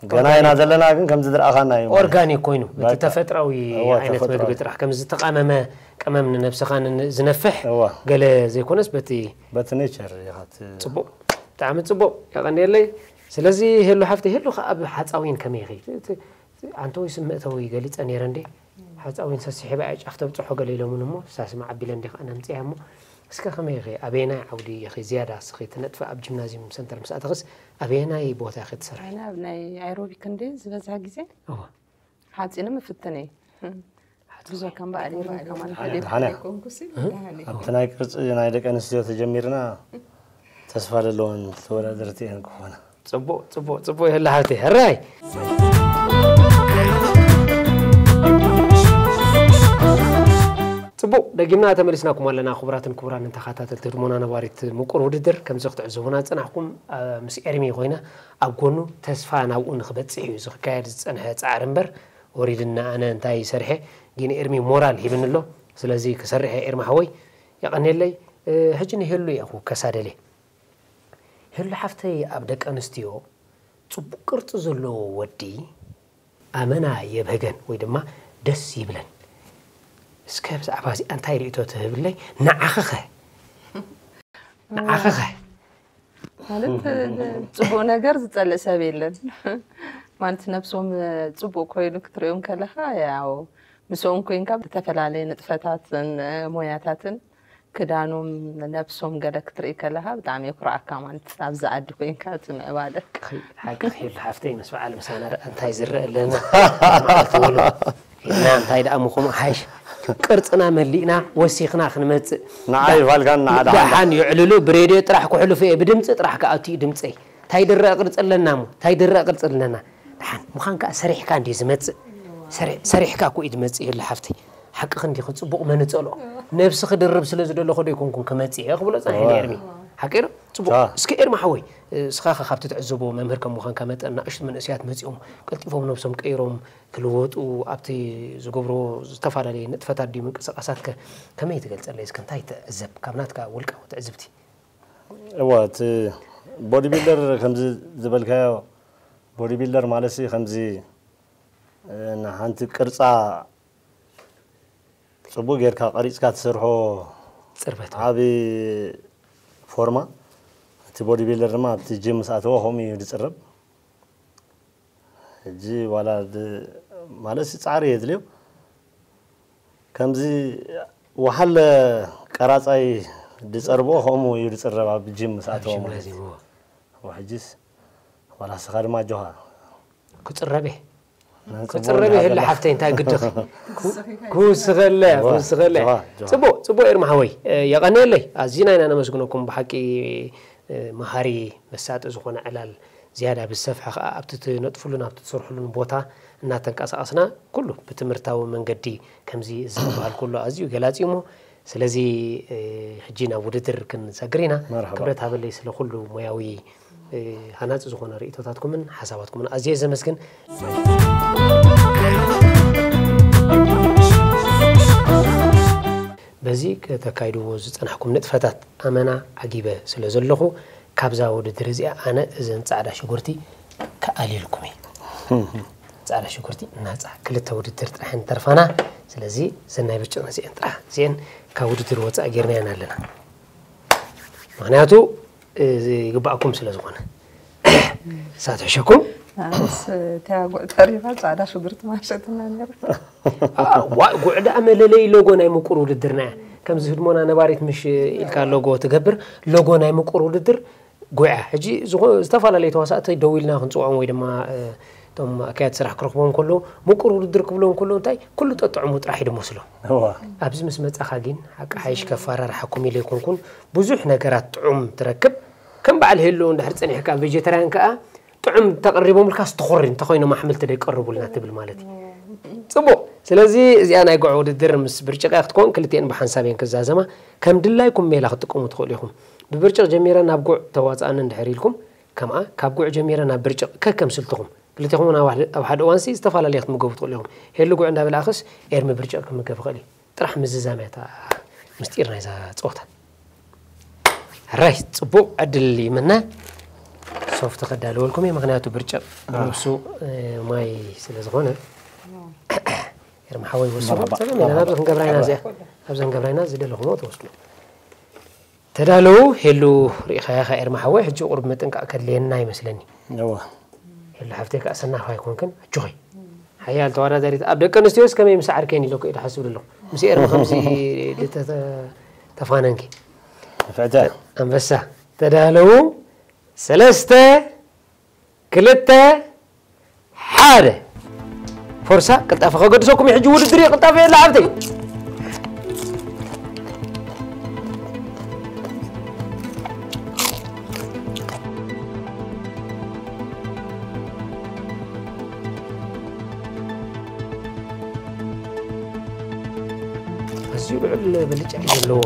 ገና ኢና ዘለና ግን ከምዚ ዝረኣኻና እዩ ማለት። ኦርጋኒክ ኮይኑ እቲ በቃ። ተፈጥራዊ እወ፣ ዓይነት ተፈጥራዊ። ምግቢ ጥራሕ ከም ዝተቃመመ ቀመም ንነብስኻ ን- ዝነፍሕ እወ ገለ ዘይኮነስ በቲ በቲ ኔቸር ኢኻ ት- ፅቡቅ ብጣዕሚ ፅቡቅ የቐንየለይ። ስለዚ ሄሉ ሓፍቲ ሄሉ ከዓ ኣብ ሓፃዊን ከመይ ኢኺ እቲ- እቲ ኣንተወይ ስም መእተዊ ገሊፀ ነይረ እንዴ ሓፃዊን ሰሲሒባ እያ ጫፍ ተብፅሖ ገለ ኢሎምን እሞ ሳስማ ዓቢለ እንዲ ከዓ ነምፅያ እሞ እስከ ከመይ ኢኺ ኣበየናይ ዓውዲ ኢኺ ዝያዳ እስኺ ትነጥፊ ኣብ ጂምናዚየም ሰንተር ምስ ኣተኽስ ኣበየናይ ቦታ ኢኺ ትሰርሒ ኣነ ኣብ ናይ ኣይሮቢክ እንደ ዝበዝሐ ግዜ እወ ሓፂነ ምፍትን እየ ብዙ ከም በዓል ይርም ከማን ሓሊፍ ድሓን እያ። ኣይኮንኩሲ ኣብቲ ናይ ቅርፂ ናይ ደቂ ኣንስትዮ ተጀሚርና ተስፋ ዘለዎን ተወዳደርቲ እየን ክኾና። ፅቡቅ ፅቡቅ ፅቡቅ ይህሉ ሃብቲ ሕራይ ፅቡቅ ደጊምና ተመሊስናኩም ኣለና ክቡራትን ክቡራን ተኸታተልቲ ህድሞና ነባሪት ምቁር ውድድር ከምዚ ክትዕዘቡና ዝፀናሕኩም ምስ ኤርሚ ኮይነ ኣብ ጎኑ ተስፋ ናብኡ ንክበፅሕ እዩ ዝክካየድ ዝፀንሐ ፃዕሪ እምበር ወሪድና ኣነ እንታይ ይሰርሐ ግን ኤርሚ ሞራል ሂብኒ ኣሎ ስለዚ ክሰርሐ ኤርሚ ሓወይ የቐኔለይ ሕጂ ንሄሉ እየ ክውከሳ ደልየ ሄሉ ሓፍተይ ኣብ ደቂ ኣንስትዮ ፅቡቅ ቅርፂ ዘለዎ ወዲ ኣመና የብህገን ወይ ድማ ደስ ይብለን እስከ ብዛዕባ እዚኣ እንታይ ርእቶ ትህብለይ ንዓኸኸ ንዓኸኸ ማለት ፅቡቅ ነገር ዝፀልእ ሰብ የለን ማለት ነብሶም ፅቡቅ ኮይኑ ክትሪኦም ከለካ ያው ምስኦም ኮይንካ ዝተፈላለየ ንጥፈታትን ሞያታትን ክዳኖም ነብሶም ገለ ክትርኢ ከለካ ብጣዕሚ የኩርዓካ ማለት ኣብዚ ዓዲ ኮይንካ እቲ ምዕባለ ሓቂ ሄሉ ሓፍተይ ምስ በዓል ምሳና ደኣ እንታይ ዝረአ ኣለና ትብሉ ኢልና እንታይ ደኣ ምኹም ሓሽ ቅርፅና መሊእና ወሲኽና ክንመፅእ ንዓይ ፋልካን ንዓዳ ደሓን ይዕልሉ ብሬድዮ ጥራሕ ክሕልፉ እየ ብድምፂ ጥራሕ ክኣቱ እዩ ድምፀይ እንታይ ድረአ ቅርፂ ኣለና ሞ እንታይ ድረአ ቅርፂ ኣለና ደሓን ምዃን ከዓ ሰሪሕካ እንዲ ዝመፅእ ሰሪሕካ እኮ እዩ ዝመፅእ የለ ሓፍተይ ሓቂ ክንዲ ክፅቡቅ መንፀሎ ነብሲ ክድርብ ስለ ዝደለኹ ዶ ይኮንኩን ክመፅእ እየ ክብሎ ፀኒሐ ኤርሚ ሓቂ ዶ ፅቡቅ እስኪ ኤርሚ ሓወይ እስኻ ከ ካብቲ ትዕዘቦ መምህር ከም ምዃንካ መጠን ናእሽቱ መንእሰያት መፂኦም ቀልጢፎም ነብሶም ቀይሮም ክልወጡ ኣብቲ ዝገብሮ ዝተፈላለየ ንጥፈታት ድዩ ምንቅስቃሳት ከ ከመይ ትገልፀለይ እስከ እንታይ ትዕዘብ ካብ ናትካ ውልቃዊ ትዕዝብቲ እዋ እቲ ቦዲ ቢልደር ከምዚ ዝበልካዮ ቦዲ ቢልደር ማለት ሲ ከምዚ ንሓንቲ ቅርፃ ፅቡቅ ጌርካ ቀሪፅካ ትሰርሖ ፅርበት ዓብ ፎርማ እቲ ቦዲ ቢልደር ድማ ኣብቲ ጅም ምስ ኣተወ ከምኡ እዩ ዝፅረብ ሕጂ ዋላ ማለት ፃዕሪ የድልዮ ከምዚ ወሓለ ቀራፃይ ዝፀርቦ ከምኡ እዩ ዝፅረብ ኣብ ጅም ምስ ኣተወ ማለት ሕጂስ ዋላ ስኻ ድማ ኣጆኻ ክፅረብ ክፅረብ ይህሊ ሓፍተይ እንታይ ግድኺ ክውስኸለ ክውስኸለ ፅቡቅ ፅቡቅ ኤርማ ሓወይ የቐንየለይ ኣዝና ኢና ነመስግነኩም ብሓቂ መሃሪ መሳጢ ዝኾነ ዕላል ዝያዳ ብዝሰፍሐ ከዓ ኣብቲ ትነጥፍሉን ኣብቲ ትሰርሕሉን ቦታ እናተንቀሳቐስና ኩሉ ብትምህርታዊ መንገዲ ከምዚ እዚ ዝበሃል ኩሉ ኣዝዩ ገላፂ እሞ ስለዚ ሕጂ ናብ ውድድር ክንሰግር ኢና ክብረት ሃበለይ ስለ ኩሉ ሞያዊ ሃናፂ ዝኾነ ርእቶታትኩምን ሓሳባትኩምን ኣዝየ ዘመስግን በዚ ከተካይድዎ ዝፀናሕኩም ንጥፈታት ኣመና ዓጊበ ስለ ዘለኹ ካብዛ ውድድር እዚኣ ኣነ እዘን ፃዕዳ ሽጉርቲ ክኣልየልኩም እየ ፃዕዳ ሽጉርቲ ናፃ ክልተ ውድድር ጥራሕ ንተርፋና ስለዚ ዘናይ ብርጭቕ እዚአን ጥራሕ እዚአን ካብ ውድድር ወፃእ ጌርናየን ኣለና ምክንያቱ ይግባኣኩም ስለ ዝኾነ ሳትሕሸኩም ተያጉዕ ተሪፋ ፃዕዳ ሽጉርቲ ማሸትና ነር ጉዕ ደኣ መለለይ ሎጎ ናይ ምቁር ውድድርና እያ ከምዚ ህድሞና ነባሪት ምሽ ኢልካ ሎጎ ትገብር ሎጎ ናይ ምቁር ውድድር ጉዕ እያ ሕጂ ዝተፈላለዩ ተዋሳእቲ ደው ኢልና ክንፅውዖም ወይ ድማ እቶም ኣካያት ስራሕ ክረኽቦም ከለዉ ምቁር ውድድር ክብሎም ከለዉ እንታይ ኩሉ ጠጥዕሙ ጥራሕ እዩ ድመስሎም ኣብዚ ምስ መፃኻ ግን ሓቂ ሓይሽ ከፋራርሓኩም ኢለ ኣይኮንኩን ብዙሕ ነገራት ጥዑም ትረክብ ከም በዓል ሄሉ እንድሕር ጸኒሕካ ቬጀተርያን ከኣ ጥዑም ተቐሪቦምልካ ስትኾሪ እንተኾይኖም ኣሕምልቲ ደይቀርቡልና ትብል ማለት እዩ። ጽቡቕ። ስለዚ እዚኣ ናይ ጉዕ ውድድር ምስ ብርጭቕ እያ ክትከውን፣ ክልቲኤን ብሓንሳብ እየን ክዛዘማ። ከም ድላይኩም ሜላ ክትጥቀሙ ትኽእሉ ኢኹም። ብብርጭቕ ጀሚረ ናብ ጉዕ ተዋጽኣኒ እንድሕር ኢልኩም፣ ከምኣ ካብ ጉዕ ጀሚረ ናብ ብርጭቕ ከከም ስልትኹም። ክልቴኹም እውን ኣብ ሓደ፣ ኣብ ሓደ እዋንሲ ዝተፈላለየ ክትምገቡ ትኽእሉ ኢኹም። ሄሉ ጉዕ እንዳበላእኽስ ኤርሚ ብርጭቕ ክምገብ ይኽእል እዩ። ጥራሕ ምዝዛም እያ እታ ምስጢር ናይዛ ጸወታ። ሕራይ፣ ጽቡቕ ዕድል ይምነ። ሶፍት ከዳልወልኩም እየ፣ ምኽንያቱ ብርጭቕ ብነብሱ፣ እ፣ ማይ ስለ ዝኾነ። ኤርሚ ሓወይ ወሲኹ። መርሓባ። ጸገም የለን፣ ኣብዚ ክንገብራ ኢና እዚኣ። ኣብዚ ክንገብራ ኢና፣ ዝደለኹሞ ትወስዱ። ተዳለዉ። ሄሉ ርኢኻያ ኸ ኤርሚ ሓወይ፣ ሕጂ ቁሩብ ምጥንቃቕ ከድልየና ይመስለኒ። እወ። ሄሉ ሓፍተይ ከኣ ሰናፍ ኣይኮንክን፣ ኣጆኺ። ሓያል ተወዳዳሪት። ኣብ ደቂ ኣንስትዮስ ከመይ ምሰዓርከን ኢለኩ ኢለ ሓስብ ኣለኹ። ምስ ኤርሚ ከምዚ ልተ-፣ ተ-፣ ተፋነንኪ። ፍዕተ። ኣንበሳ። ተዳለዉ። ሰለስተ፣ ክልተ፣ ሓደ። ፎርሳ፣ ቅልጣፈ ከገድሰኩም እዩ ሕጂ ውድድር እዩ፣ ቅልጣፈ የለ ሓፍተይ። ኣዝዩ ልዑል ብልጫ እዩ ዘለዎ።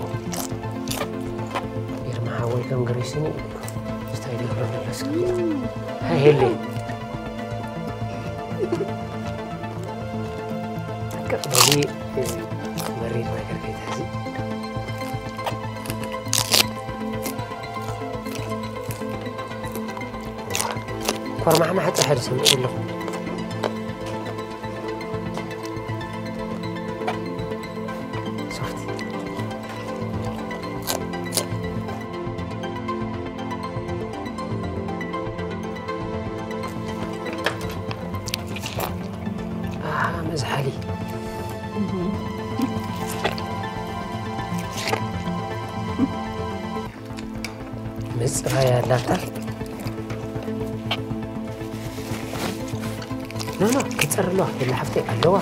ኤርሚ ሓወይ ከም ግሪስኒ እዩ። ስታይል ይብሎ መለስ ከቢሩ። ሃይ ሄሊ። በዚ መሪር ነገር ከይትሕዚ። ኮርማሕማሕ ጥራሕ ድሰምዕ ኣለኹ። ሶፍት። ኣሃ፣ መዝሓሊ። ምጽራይ ኣላታ። ኖ፣ ኖ፣ ክጸር ኣለዋ። የላ ሓፍተይ ኣለዋ።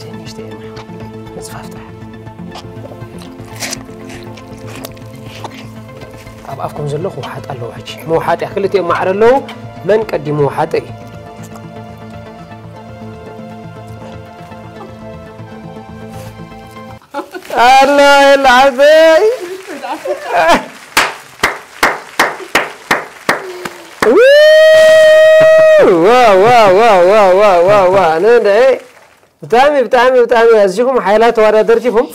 ትንሽ ተየማ። ምጽፋፍ ጥራሕ። ኣብ ኣፍኩም ዘሎ ክውሓጥ ኣለዎ። ሕጂ ምውሓጥ እያ። ክልቲኦም ማዕረ ኣለዉ። መን ቀዲሙ ወሓጠ እዩ። ኣላ የላ ዓበይ። ዋ፣ ዋ፣ ዋ። ኣነ እንደ ብጣዕሚ፣ ብጣዕሚ፣ ብጣዕሚ ኣዚኹም ሓይላት ተወዳደርቲ ኢኹም።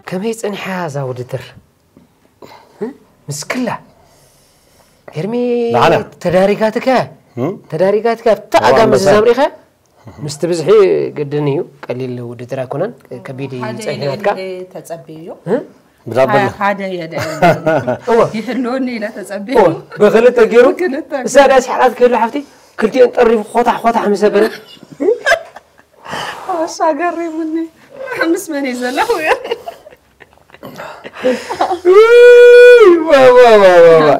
ከመይ ጸኒሓ እዛ ውድድር? እ? ምስ ክላ። ኤርሚ፣ ንዓና። ተዳሪጋትካ? እ? ተዳሪጋትካ? ኣብታ ኣዋ ኣጋመ ኣንበሳ። ዝዛም ሪኸ? ምስቲ ብዝሒ ግድን እዩ። ቀሊል ውድድር ኣይኮነን። ከቢድ እዩ ሓደ ጸኒሑ የለ ናትካ። ኢለ ተጸብዮ። እ? ብዳበል። ሓደ የለ። እወ። ይህልወኒ ኢለ ተጸብዮ። እወ። ብኽልተ ገይሩ። ብኽልተ እሳ ገይሩ። ዳስ ሓላት ክህሉ ሓፍቲ፣ ክልቲኤን ጠሪፉ ኾታሕ ኾታሕ ምስ ኣበለ። ኣሻ ገሪሙኒ። ምስ መን እዩ ዘለኹ? ዋ፣ ዋ፣ ዋ፣ ዋ፣ ዋ።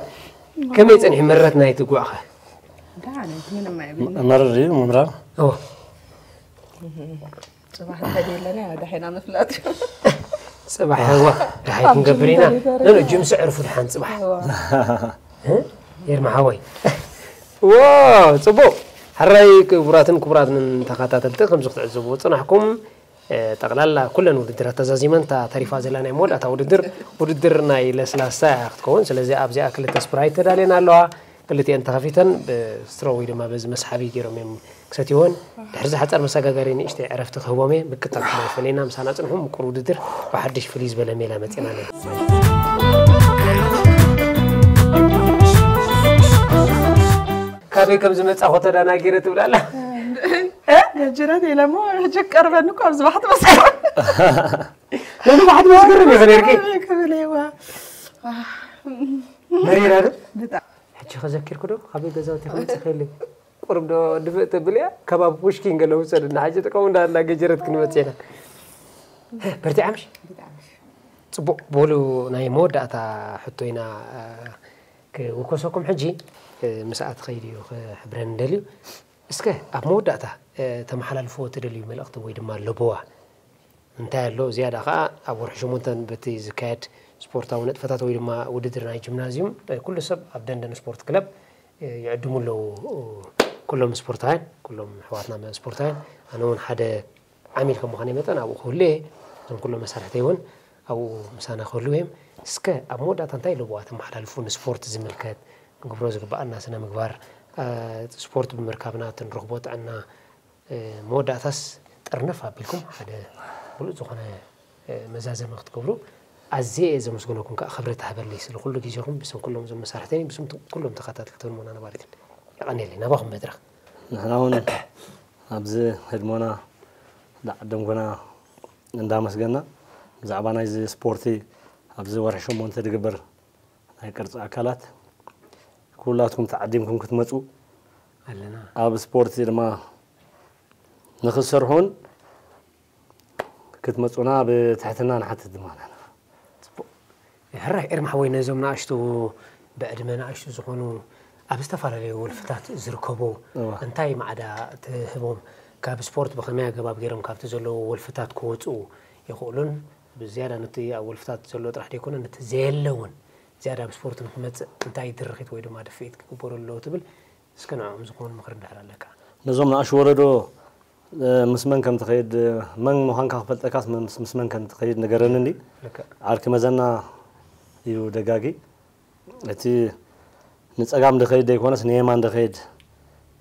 ከመይ ጸኒሑ መረት ናይቲ ጉዕኸ? ደሓን እዩ፣ ምንም ኣይብልኒ። መረር እዩ፣ ምምራር። እወ። ጽባሕ እንተደየለና፣ ደሓና ምፍላጥ እዩ። ጽባሕ፣ እወ፣ ደሓይ ኣብ ክንገብር ኢና። ጅም ተሪፈ ኖ፣ ኖ፣ ጅምሲ ዕርፉ ደሓን ጽባሕ። እወ። እ? ኤርሚ ሓወይ። ዋው፣ ጽቡቕ። ሕራይ ክቡራትን ክቡራትን ተኸታተልቲ፣ ከምዚ ክትዕዘብዎ ጽናሕኩም፣ እ፣ ጠቕላላ ኩለን ውድድራት ተዛዚመን፣ እታ ተሪፋ ዘላ ናይ መወዳእታ ውድድር፣ ውድድር ናይ ለስላሳ እያ ክትከውን። ስለዚ ኣብዚኣ ክልተ ስፕራይት ተዳልየን ኣለዋ። ክልቲኤን ተኸፊተን ብስትሮ ወይ ድማ በዚ መስሓቢ ገይሮም እዮም ክሰትይወን። ድሕሪ እዚ ሓጻር መሰጋገሪ ንእሽተይ ዕረፍቲ ክህቦም እየ። ምክታል ክመልፈለና፣ ምሳና ጽንሑ። ምቁር ውድድር ብሓድሽ ፍልይ ዝበለ ሜላ መጺና ኣለና። ካበይ ከም ዝመጻኹ ተደናጊረ ትብል ኣላ። ነጅረት ኢለ እሞ ሕጂ ቀርበኒ እኮ ኣብዚ ባሕቲ መስከረ። ነዚ ባሕቲ መስከረ ኔርኪ? ክብል እየዋ። መሪራ ዶ? ብጣዕሚ። ሕጂ ከዘኪርኩ ዶ? ካበይ ገዛውቲ ከምጽእ ከይለይ? ቁሩብ ዶ ድፍእ ተብል እያ? ከባቢ ፑሽኪን ገለ ውሰድና። ሕጂ ጥቀሙ እንዳ፣ እንዳ ገጀረት ክንመጽእ ኢና። በርቲዓ ምሽ? ብጣዕሚ። ጽቡቕ፣ በሉ ናይ መወዳእታ ሕቶ ኢና፣ እ፣ ክውከሰኩም ሕጂ፣ እ፣ ምስኣ ትኸይድ እዩ ክሕብረን እንደልዩ። እስከ ኣብ መወዳእታ፣ እ፣ ተመሓላልፍዎ ትደልዩ መልእኽቲ ወይ ድማ ለበዋ እንታይ ኣሎ? ዝያዳ ከኣ ኣብ ወርሒ ሸሞንተ በቲ ዝካየድ ስፖርታዊ ንጥፈታት ወይ ድማ ውድድር ናይ ጂምናዝዩም፣ እ፣ ኩሉ ሰብ ኣብ ደንደን ስፖርት ክለብ፣ እ፣ ይዕድሙ ኣለዉ። ኩሎም ስፖርታውያን፣ ኩሎም ኣሕዋትና ስፖርታውያን፣ ኣነ እውን ሓደ ዓሚል ከም ምዃነይ መጠን ኣብኡ ክህሉ እየ። እዞም ኩሎም መሳርሕተይ እውን ኣብኡ ምሳና ክህልዉ እዮም። እስከ ኣብ መወዳእታ እንታይ ኣለዎ ተመሓላልፉ ንስፖርት ዝምልከት ክንግብሮ ዝግብኣና ስነ ምግባር፣ እ፣ ስፖርት ብምርካብና እቲ ንረኽቦ ጥዕና፣ እ፣ መወዳእታስ ጥርንፍ ኣቢልኩም ሓደ ብሉጽ ዝኾነ፣ እ፣ መዛዘሚ ክትገብሩ ኣዝየ እየ ዘመስግነኩም፣ ከዓ ክብረት ሃበለይ ስለ ኩሉ ግዜኹም፣ ብስም ኩሎም እዞም መሳርሕተይን ብስም ት-፣ ኩሎም ተኸታተልትን ሞና ነባሪትን። የቐንየለይ። ናባኹም መድረኽ። ንሕና እውን ኣብዚ ህድሞና ዝዓደምኩና እንዳመስገና፣ ብዛዕባ ናይዚ ስፖርቲ ኣብዚ ወርሒ ሸሞንተ ዝግበር ናይ ቅርጺ ኣካላት ኩላትኩም ተዓዲምኩም ክትመጹ ኣለና። ኣብ ስፖርቲ ድማ ንኽትሰርሑን ክትመጹና ብትሕትና ንሓትት ድማ ኣለና። ጽቡቕ። ሕራይ ኤርሚ ሓወይ፣ ነዞም ንኣሽቱ ብዕድመ ንኣሽቱ ዝኾኑ ኣብ ዝተፈላለዩ ወልፍታት ዝርከቡ እዋ። እንታይ ማዕዳ ትህቦም? ካብ ስፖርት ብኸመይ ኣገባብ ገይሮም ካብቲ ዘለዎ ወልፍታት ክወጽኡ ይኽእሉን? ብዝያዳ ነቲ ኣብ ወልፍታት ዘሎ ጥራሕ ደይኮነ፣ ነቲ ዘየለ እውን ዝያዳ ኣብ ስፖርት ንክመጽእ እንታይ ድርኺት ወይ ድማ ድፍኢት ክግበሩ ኣለዎ ትብል? እስከ ንዕኦም ዝኾኑ ምኽሪ እንድሕር ኣለካ። ነዞም ንኣሽቱ ወለዶ፣ እ፣ ምስ መን ከም ትኸይድ፣ እ፣ መን ምዃንካ ክፈልጠካስ ምስ፣ ምስ መን ከም ትኸይድ ንገረኒ እንዲ። ልክዕ። ዓርኪ መዘና እዩ ደጋጊ። እቲ ንጸጋም ድኸይድ ደይኮነስ ንየማን ድኸይድ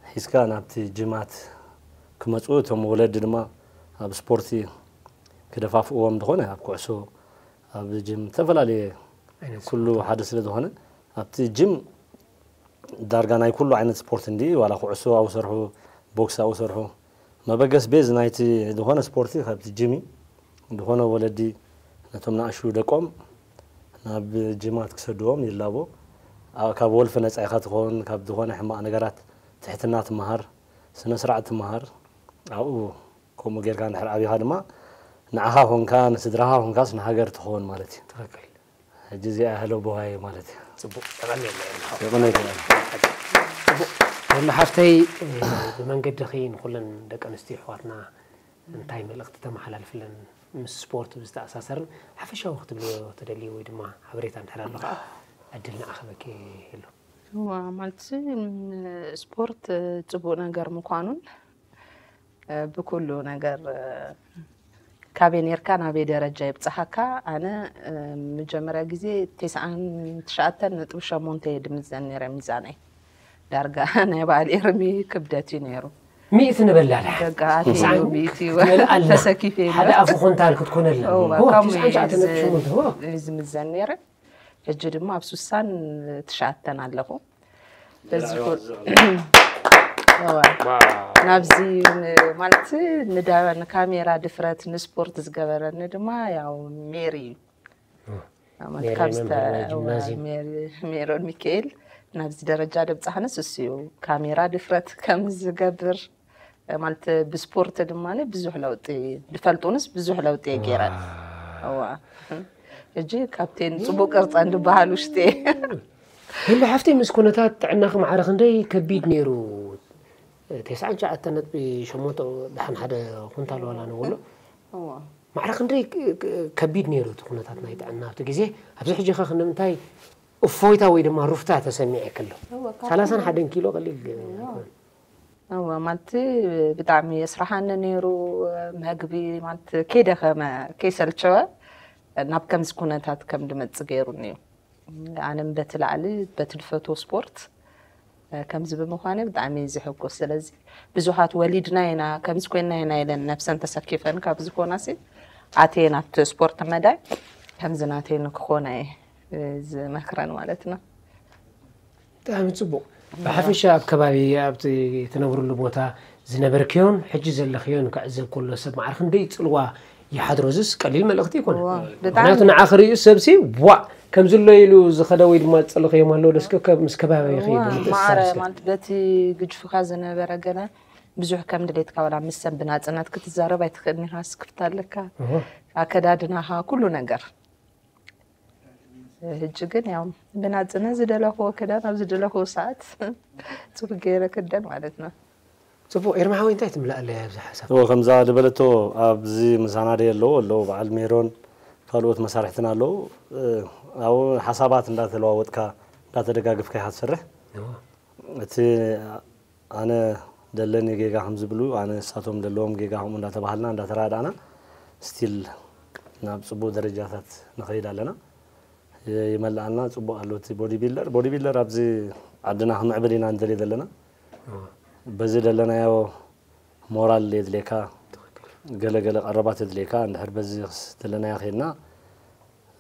ሒዝካ ናብቲ ጅማት ክመጹ፣ እቶም ወለዲ ድማ ኣብ ስፖርቲ ክደፋፍእዎም፣ ዝኾነ ኣብ ኩዕሶ፣ ኣብ ጅም፣ ዝተፈላለየ ዓይነት ኩሉ ስፖርት። ሓደ ስለ ዝኾነ፣ ኣብቲ ጅም ዳርጋ ናይ ኩሉ ዓይነት ስፖርት እንዲ፣ ዋላ ኩዕሶ ኣብኡ ሰርሑ፣ ቦክስ ኣብኡ ሰርሑ። መበገስ ቤዝ ናይቲ ዝኾነ ስፖርቲ ካብቲ ጅም እዩ። ዝኾነ ወለዲ ነቶም ንኣሽቱ ደቆም ናብ ጅማት ክሰድዎም ይላቦ። ኣ-፣ ካብ ወልፊ ነጻ ኢኻ ትኸውን፣ ካብ ዝኾነ ሕማቕ ነገራት ትሕትና ትመሃር፣ ስነ ስርዓት ትመሃር። ኣብኡ ከምኡ ጌርካ እንድሕር ዓቢኻ ድማ ንዓኻ ኾንካ፣ ንስድራኻ ኾንካስ ንሃገር ትኸውን ማለት እዩ። ትኽክል። ሕጂ እዚኣ ህለው በዋየ ማለት እዩ። ጽቡቕ፣ የቐንየለይ። የቐንየለይ። ጽቡቕ። ወላ ሓፍተይ፣ እ፣ ብመንገድኺ ንኹለን ደቂ ኣንስትዮ ኣሕዋትና እንታይ መልእኽቲ ተመሓላልፍለን? ምስ ስፖርት ብዝተኣሳሰርን ሓፈሻዊ ክትብልዮ ትደልዩ ወይ ድማ ሓበሬታ እንድሕር ኣሎ ከኣ ዕድል ንዓኺ በኪ ኣሎ። እዋ፣ ማለት፣ ም፣ ስፖርት ጽቡቕ ነገር ምዃኑን፣ እ፣ ብኩሉ ነገር፣ እ፣ ካበይ ኔርካ ናበይ ደረጃ የብጽሓካ። ኣነ፣ እ፣ መጀመርያ ግዜ ተስዓን ትሽዓተን ነጥቢ ሸሞንተ እየ ድምዘን ነይረ ሚዛነይ። ዳርጋ ናይ በዓል ኤርሚ ክብደት እዩ ነይሩ። ሚእቲ ንበላ ደሓን። ደቂ ኣትዩ ተስዓን ሚእቲ እዩ። ክትመልእ ኣለና። ተሰኪፈ እየ ሓደ ነይረ። ኣፉ ኩንታል ክትኮነልና። እዋ፣ ዋ፣ ከምኡ ተስዓን ትሽዓተ ነጥቢ ሸሞንተ፣ ዋ። እየ ዝምዘን ነይረ። ሕጂ ድማ ኣብ ስሳን ትሽዓተን ኣለኹ። በዚ ኩ-፣ እዋ። ዋ። ናብዚ ን-፣ ማለት ንዳ-፣ ንካሜራ ድፍረት ንስፖርት ዝገበረኒ ድማ ያው ሜሪ እዩ። ዋ። ማለት ሜሪ ካብ ዝተ-፣ መምህር ናይ እዋ፣ ጂምናዝዩም። ሜሪ፣ ሜሮን ሚካኤል ናብዚ ደረጃ ደብጻሕንስ እሱ እዩ። ካሜራ ድፍረት ከም ዝገብር፣ ማለት ብስፖርት ድማ ብዙሕ ለውጢ፣ ድፈልጡንስ ብዙሕ ለውጢ እየ ገይረ። ዋ። እዋ። ሕጂ ካፕቴን ጽቡቅ ቅርጸ እንድበሃል ውሽጢ። ህሉ ሓፍተይ፣ ምስ ኩነታት ጥዕናኺ ማዕረ ክንደይ ከቢድ ነይሩ? ተስዓን ትሽዓተን ነጥቢ ሸሞንተ ደሓን ሓደ ኩንታል ዋላ ንብሎ። እዋ። ማዕረ ክንደይ ክ-፣ ክ-፣ ከቢድ ነይሩ እቲ ኩነታት ናይ ጥዕና ኣብቲ ግዜ? ኣብዚ ሕጂ ኸ ክንደምንታይ እፎይታ ወይ ድማ ሩፍታ ተሰሚዐኪ ኣሎ? እዋ፣ ካብ ሰላሳን ሓደን ኪሎ ቀሊል እዋ። ኣይኮነን። እዋ፣ ማለት ብጣዕሚ የስራሓኒ ነይሩ። መግቢ ማለት ከይደኸመ፣ ከይሰልቸወ ናብ ከምዚ ኩነታት ከም ድመጽእ ገይሩኒ እዩ። ኣነም በቲ ላዕሊ፣ በቲ ድፈትዎ ስፖርት፣ እ፣ ከምዚ ብምዃነ ብጣዕሚ እየ ዝሕጎስ። ስለዚ ብዙሓት ወሊድና ኢና፣ ከምዚ ኮይንና ኢና ኢለን ነብሰን ተሰኪፈን ካብ ዝኾናሲ፣ ኣትየን ኣብቲ ስፖርት መዳይ ከምዚ ናተይ ንክኾና እየ፣ እ፣ ዝመክረን ማለት ነው። ብጣዕሚ ጽቡቕ። ብሓፈሻ ኣብ ከባቢ፣ ኣብቲ ትነብርሉ ቦታ ዝነበርክዮን ሕጂ ዘለኽዮን ክዕዘብ ከሎ ሰብ ማዕረ ክንደይ ጽልዋ ይሓድሮ? እዚስ ቀሊል መልእኽቲ ኣይኮነን። እዋ፣ ብጣዕሚ። ምኽንያቱ ንዓኺ ርእዩ ሰብሲ፣ ዋእ፣ ከምዚ ኣሎ ኢሉ ዝኸደ ወይ ድማ ዝጸለኽዮም ኣለዉ ዶ? እስከ ከ-፣ ምስ ከባቢኺ እዋ፣ ብምትእስሳር ማዕረ እስከ። ማለት በቲ ግጅፉኻ ዝነበረ ገለ ብዙሕ ከም ድሌትካ ዋላ ምስ ሰብ ብናጽነት ክትዛረብ ኣይትኽእልን ኢኻ፣ ስክፍታ ኣለካ። እዋ። ኣከዳድናኻ፣ ኩሉ ነገር። ሕጂ ግን ያው ብናጽነት ዝደለኽዎ ክዳን ኣብ ዝደለኽዎ ሰዓት ጽቡቅ ገይረ ክደን ማለት ነው። ጽቡቅ። ኤርማ ሓወይ፣ እንታይ ትምላእ ኣለያ ኣብዚ ሓሳብ? እዎ፣ ከምዛ ዝበለቶ፣ ኣብዚ ምሳና ደ ኣለዉ ኣለዉ በዓል ሜሮን፣ ካልኦት መሳርሕትና ኣለዉ። ኣብኡ ሓሳባት እንዳተለዋወጥካ እንዳተደጋግፍካ ኢኻ ትሰርሕ። እቲ ኣነ ደለኒ ጌጋ ከም ዝብሉ፣ ኣነ እሳቶም ደለዎም ጌጋ ከምኡ እንዳተባሃልና እንዳተራዳእና፣ ስቲል ናብ ጽቡቅ ደረጃታት ንኸይድ ኣለና። ይመልኣልና። ጽቡቅ ኣሎ እቲ ቦዲ ቢልደር። ቦዲ ቢልደር ኣብዚ ዓድና ክምዕብል ኢና ንደልየ ዘለና። በዚ ደለናዮ ሞራል የድልየካ፣ ገለ ገለ ቀረባት የድልየካ። እንድሕር በዚ ደለናዮ ከይድና፣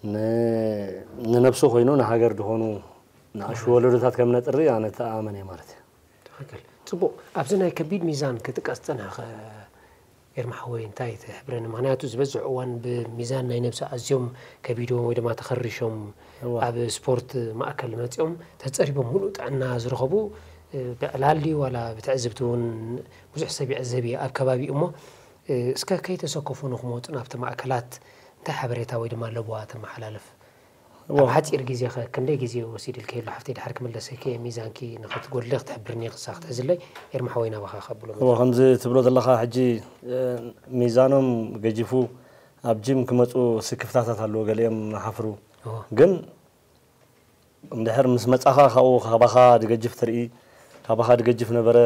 ን- ንነብሱ ኮይኑ ንሃገር ድኾኑ ንኣሹ ወለዶታት ከም ነጥሪ ኣነ ተኣመን እየ ማለት እዩ። ትኽክል። ጽቡቕ። ኣብዚ ናይ ከቢድ ሚዛን ክጥቀስ ዝጸንሐ ኸ ኤርማ ሓወይ እንታይ ትሕብረኒ? ምኽንያቱ ዝበዝሕ እዋን ብሚዛን ናይ ነብሲ ኣዝዮም ከቢዶም ወይ ድማ ተኸሪሾም እዋ። ኣብ ስፖርት ማእከል መጺኦም ተጸሪቦም ሙሉእ ጥዕና ዝረኸቡ፣ እ፣ ብዕላል ድዩ ዋላ ብትዕዝብቲ እውን ብዙሕ ሰብ ይዕዘብ እየ ኣብ ከባቢኡ እሞ፣ እ፣ እስከ ከይተሰከፉ ንኽመጹ ናብቲ ማእከላት እንታይ ሓበሬታ ወይ ድማ ለበዋ ተመሓላልፍ? እዎ። ኣብ ሓጺር ግዜ ኸ ክንደይ ግዜ ወሲድልኪ ኣሎ ሓፍተይ ድሓር ክምለሰኪ እየ ሚዛንኪ ንኽትጎድሊ ክትሕብርኒ ክሳ ክትሕዝለይ ኤርማ ሓወይ ናባኻ ከብሎ እዎ፣ ከምዚ ትብሎ ዘለኻ ሕጂ፣ እ፣ ሚዛኖም ገጂፉ ኣብ ጂም ክመጹ ስክፍታታት ኣለዎ፣ ገሊኦም ይሓፍሩ። እዎ። ግን እንድሕር ምስ መጻኻ ካብኡ ካባኻ ድገጅፍ ትርኢ፣ ካባኻ ድገጅፍ ነበረ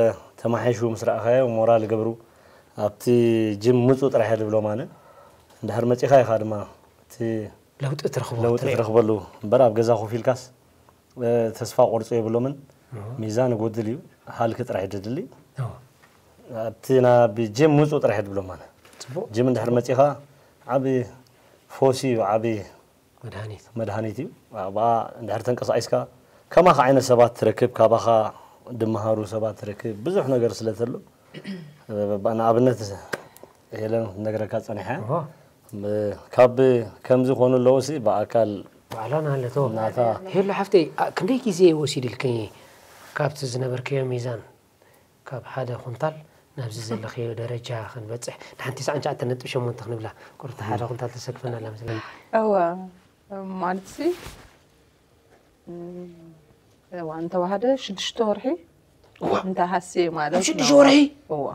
ተማሓይሹ ምስ ረኣኻዮ ሞራል ይገብሩ። ኣብቲ ጂም ምጹ ጥራሕ እየ ድብሎም ኣነ። እንድሕር መጺኻ ኢኻ ድማ እቲ ለውጢ ትረኽቦ ለውጢ ትረኽበሉ። እምበር ኣብ ገዛ ኮፍ ኢልካስ፣ እ፣ ተስፋ ቆርጾ የብሎምን። እዎ። ሚዛን ይጎድል እዩ፣ ሃልኪ ጥራሕ እዩ ድድሊ። እዎ። ኣብቲ ናብ ጂም ምጹ ጥራሕ እየ ድብሎም ኣነ። ጽቡቕ። ጂም እንድሕር መጺኻ ዓቢ ፎሲ እዩ፣ ዓቢ መድሃኒት። መድሃኒት እዩ። ኣብኣ እንድሕር ተንቀሳቒስካ ከማኻ ዓይነት ሰባት ትረክብ፣ ካባኻ ድመሃሩ ሰባት ትረክብ፣ ብዙሕ ነገር ስለ ተሎ፣ ንኣብነት ሄለን ክትነግረካ ጸኒሓ። እዎ። ብ-፣ ካብ ከምዚ ኮኑ ኣለዉ ሲ ብኣካል ባዕላ ናለቶ። ናታ። ሄሎ ሓፍተይ፣ ኣ-፣ ክንደይ ግዜ ወሲድልኪ ካብቲ ዝነበርክዮ ሚዛን? ካብ ሓደ ኩንታል ናብዚ ዘለኽዮ ደረጃ ክንበጽሕ ንሓንቲ ሰዓን ትሽዓተ ነጥቢ ሸሞንተ ክንብላ ቁርብቲ ሓደ ኩንታል ተሰክፈና ኣላ መስለኒ። እወ፣ ማለት ሲ፣ እም፣ እዋ፣ እንተዋህደ ሽዱሽተ ወርሒ እዋ። እንተሃስየ ማለት ኣብ ሽዱሽተ ነው። ወርሒ? እዋ።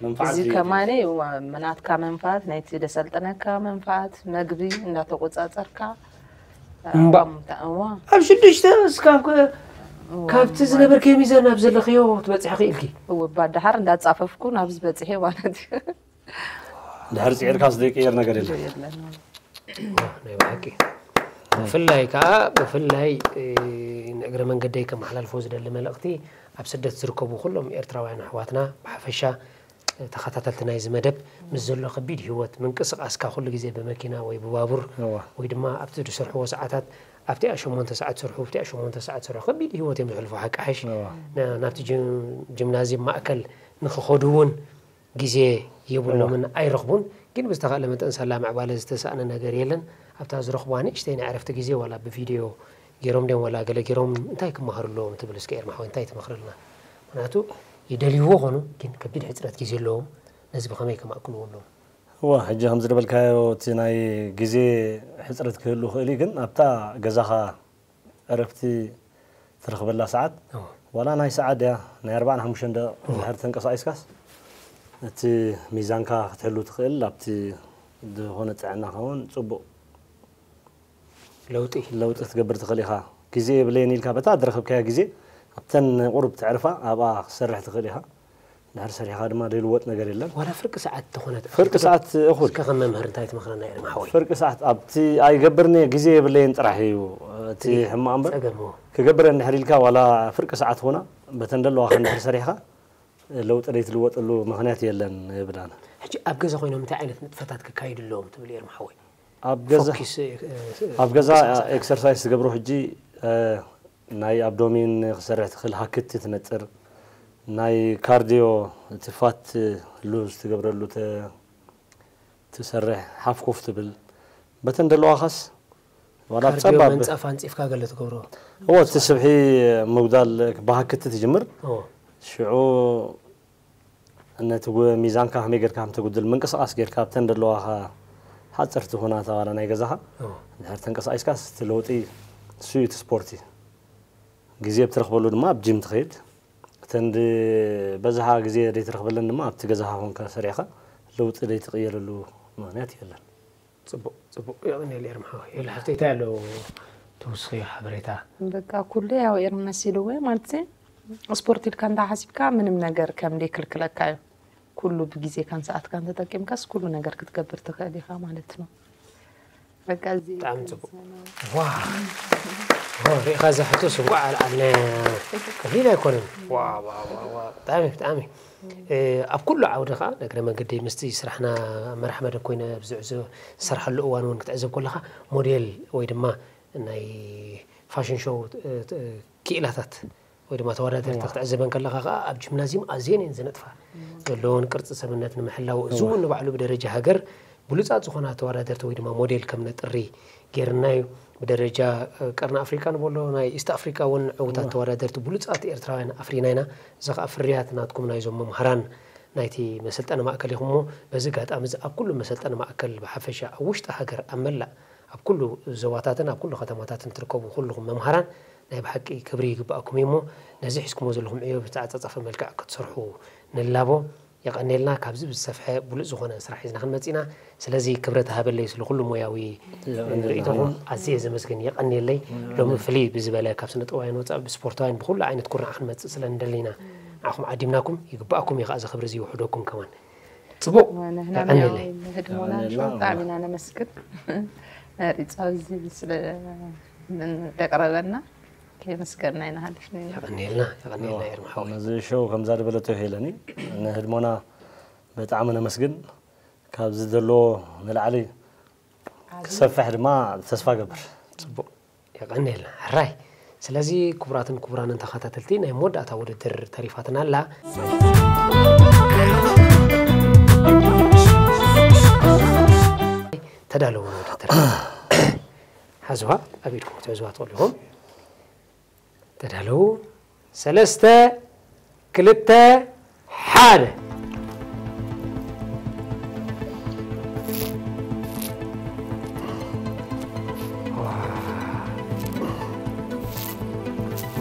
መንፋዓት እዚ ዘይብሉ። ከማኒ፣ እዋ፣ ናትካ መንፋዓት፣ ናይቲ ደሰልጠነካ መንፋዓት፣ መግቢ እንዳተቆጻጸርካ፣ እምባ። እዋ። ኣብ ሽዱሽተ እስካብ ከ-፣ እዋ፣ ካብቲ ማለት ዝነበርክዮ ሚዛን ናብ ዘለኽዮ ትበጽሒ ክኢልኪ? እዎ፣ እባ ደሓር እንዳጻፈፍኩ ናብዚ በጽሐ ማለት እዩ። ድሕሪ ጽዒርካስ ዘይቅየር ነገር የለን። የለን። ናይ ብሓቂ። ብፍላይ ከዓ፣ ብፍላይ፣ እ፣ ንእግረ መንገደይ ከመሓላልፎ ዝደሊ መልእኽቲ፣ ኣብ ስደት ዝርከቡ ኩሎም ኤርትራውያን ኣሕዋትና ብሓፈሻ፣ እ፣ ተኸታተልቲ ናይዚ መደብ፣ ምስ ዘሎ ከቢድ ህይወት፣ ምንቅስቓስካ ኩሉ ግዜ ብመኪና ወይ ብባቡር፣ እዋ። ወይ ድማ ኣብቲ ዝሰርሕዎ ሰዓታት፣ ኣብቲኣ ሸሞንተ ሰዓት ዝሰርሑ፣ ኣብቲኣ ሸሞንተ ሰዓት ዝሰርሑ፣ ከቢድ ህይወት እዮም ዘሕልፉ፣ ሓቂ ሓይሽ። እዋ። ና-፣ ናብቲ ጅም-፣ ጅምናዝየም ማእከል ንኽኸዱ እውን ግዜ የብሎምን፣ ኣይረኽቡን። ግን ብዝተኻእለ መጠን ሳላ ምዕባለ ዝተሳእነ ነገር የለን። ኣብታ ዝረኽቡዋ ንእሽተይ ናይ ዕረፍቲ ግዜ ዋላ ብቪድዮ ገይሮም ድዮም ዋላ ገለ ገይሮም እንታይ ክመሃሩ ኣለዎም ትብል? እስከ ኤርማ ሓወይ እንታይ ትመኽረልና? ምኽንያቱ ይደልይዎ ኾኑ፣ ግን ከቢድ ሕጽረት ግዜ ኣለዎም። ነዚ ብኸመይ ከማእክልዎ ኣለዎም? እዋ፣ ሕጂ ከም ዝደበልካዮ እቲ ናይ ግዜ ሕጽረት ክህሉ ይኽእል እዩ፣ ግን ኣብታ ገዛኻ ዕረፍቲ ትረኽበላ ሰዓት፣ እዎ። ዋላ ናይ ሰዓት ድያ፣ ናይ ኣርባዓን ሓሙሽተን ደቂቕ እዎ። እንድሕር ተንቀሳቒስካስ፣ እቲ ሚዛንካ ክትሕሉ ትኽእል፣ ኣብቲ ዝኾነ ጥዕናኻ እውን ጽቡቕ ለውጢ። ለውጢ ክትገብር ትኽእል ኢኻ። ግዜ የብለይን ኢልካ፣ በታ ዝረኸብካያ ግዜ፣ ኣብተን ናይ ቁሩብ ተዕርፋ፣ ኣብኣ ክትሰርሕ ትኽእል ኢኻ። ድሕሪ ሰሪሕኻ ድማ ዘይልወጥ ነገር የለን። ዋላ ፍርቂ ሰዓት ተኾነት ፍርቂ ሰዓት እኹል። እስከ ከም መምህር እንታይ ትመኽረና ኢኻ ሓወይ? ፍርቂ ሰዓት ኣብቲ ኣይገብርኒ ግዜ የብለይን ጥራሕ እዩ እቲ ሕማቕ እምበር፣ ጸገም እዎ። ክገብር እንድሕር ኢልካ ዋላ ፍርቂ ሰዓት ኾና በተን ደለዋኻ እንድሕር ሰሪሕኻ ለውጢ ዘይትልወጠሉ ምኽንያት የለን ይብል ኣነ። ሕጂ ኣብ ገዛ ኮይኖም እንታይ ዓይነት ንጥፈታት ክካየዱ ኣለዎም ትብል ኤርማ ሓወይ? ኣብ ገዛ፣ ፎኪስ፣ እ፣ እ፣ ኣብ ገዛ ምንቅስቓስ ኣካል። ኤክሰርሳይዝ ትገብሩ ሕጂ፣ እ፣ ናይ ኣብዶሚን ክሰርሕ ትኽእል ሃክቲ ትነጥር፣ ናይ ካርዲዮ እቲ ፋት ሉዝ ትገብረሉ ተ-፣ ትሰርሕ፣ ሓፍ ኮፍ ትብል። በተን ደለዋኻስ ዋላ ኣብ ካርዲዮ ጸባብ መንጸፍ ኣንጺፍካ ገለ ትገብሮ? እዎ፣ እቲ ስብሒ ምጉዳል ብሃክቲ ትጅምር። እዎ። ሽዑ ነቲ ጉ-፣ ሚዛንካ ከመይ ጌርካ ከም ተጉድል ምንቅስቓስ ጌርካ ኣብተን ደለዋኻ ሓጸርቲ ኩናት ዋላ ናይ ገዛኻ እዎ። እንድሕር ተንቀሳቒስካስ እቲ ለውጢ ንሱ እዩ እቲ ስፖርቲ። ግዜ ብትረኽበሉ ድማ ኣብ ጂም ትኸይድ። እተን ድ-፣ በዝሓ ግዜ ዘይትረኽበለን ድማ ኣብቲ ገዛኻ ኮንካ ሰሪዕኻ ለውጢ ዘይትቕየረሉ ምኽንያት የለን። ጽቡቕ ጽቡቕ። የቐንየለይ ኤርሚ ሓወይ። የለ ሓፍተይ፣ እንታይ ኣሎ ተወስኽዮ ሓበሬታ? በቃ ኩሉ ያው ኤርሚ መሲልዎ ማለት እዩ። ስፖርት ኢልካ እንዳ ሓሲብካ ምንም ነገር ከም ዘይክልክለካ እዩ። ኩሉ ብግዜካን ሰዓትካን ተጠቂምካስ ኩሉ ነገር ክትገብር ትኽእል ኢኻ ማለት ነው። በቃ እዚ ብጣዕሚ ጽቡቕ። ዋ ዋ፣ ሪኢኻ፣ እዛ ሕቶስ እንኳዕ ኣልዓልናያ ቀሊል ኣይኮነን። ዋ ዋ ዋ ዋ፣ ብጣዕሚ ብጣዕሚ። እ፣ ኣብ ኩሉ ዓውዲ ኸዓ ንእግረ መንገዲ ምስቲ ስራሕና መራሕ መደብ ኮይነ ኣብዚ ዝሰርሓሉ እዋን እውን ክትዕዘብ ከለኻ ሞዴል ወይ ድማ ናይ ፋሽን ሾው፣ እ፣ እ፣ ክኢላታት ወይ ድማ ተወዳደርቲ ክትዕዘበን ከለኻ ኸዓ ኣብ ጂምናዚየም ኣዝየን እየን ዝነጥፋ ዘለዎን ቅርፂ ሰብነት ንምሕላው፣ እዚ እውን ንባዕሉ ብደረጃ ሃገር ብሉፃት ዝኾና ተወዳደርቲ ወይ ድማ ሞዴል ከም ነጥሪ ጌርና እዩ። ብደረጃ፣ እ፣ ቀርኒ ኣፍሪቃ ንበሎ፣ ናይ ኢስት ኣፍሪቃ እውን ዕውታት ተወዳደርቲ ብሉፃት ኤርትራውያን ኣፍሪና ኢና። እዚ ኸዓ ፍርያት ናትኩም ናይዞም መምሃራን ናይቲ መሰልጠኒ ማእከል ኢኹም እሞ፣ በዚ ኣጋጣሚ እዚ ኣብ ኩሉ መሰልጠኒ ማእከል ብሓፈሻ ኣብ ውሽጢ ሃገር ኣብ መላእ ኣብ ኩሉ ዞባታትን ኣብ ኩሉ ከተማታትን ትርከቡ ኩልኹም መምሃራን ናይ ብሓቂ ክብሪ ይግባኣኩም እዩ እሞ፣ ነዚ ሒዝኩሞ ዘለኹም ዕዮ ብተዓጻጸፈ መልክዕ ክትሰርሑ ንላቦ። የቐንየልና። ካብዚ ብዝሰፍሐ ብሉጽ ዝኾነ ስራሕ ሒዝና ክንመጽእ ኢና። ስለዚ ክብረት ሃበለይ ስለ ኩሉ ሞያዊ ርእይቶኹም ኣዝየ ዘመስግን። የቐንየለይ። ሎሚ ፍልይ ብዝበለ ካብ ስነ ጥበባውያን ወጻኢ ብስፖርታውያን ብኩሉ ዓይነት ኩርናዕ ክንመጽእ ስለ እንደሊና ንዓኹም ዓዲምናኩም። ይግባኣኩም እዩ ከኣ እዚ ክብሪ እዚ ይውሕደኩም ከማን። ጽቡቕ። ንሕና የቐንየለይ። ንህድሞና ብጣዕሚ ኢና ነመስግን። መሪጻ እዚ ስለ ደቅረበና ከመስገና ኢና ሃሊፍና ኢና። የቐንየልና፣ የቐንየልና ኤርሚ ሓወይ። ነዚ ሸው ከምዛ ዝበለቶ ሄለኒ ንህድሞና ብጣዕሚ ነመስግን። ካብዚ ዘሎ ንላዕሊ ክሰፍሕ ድማ ተስፋ ገብር። ጽቡቕ። የቐንየልና። ሕራይ። ስለዚ ክቡራትን ክቡራንን ተኸታተልቲ ናይ መወዳእታ ውድድር ተሪፋትና ኣላ። ተዳለዉ ንውድድር። ሓዝዋ፣ ኣብ ኢድኩም ክትሕዝዋ ትኽእሉ ኢኹም። ተዳለዉ። ሰለስተ፣ ክልተ፣ ሓደ።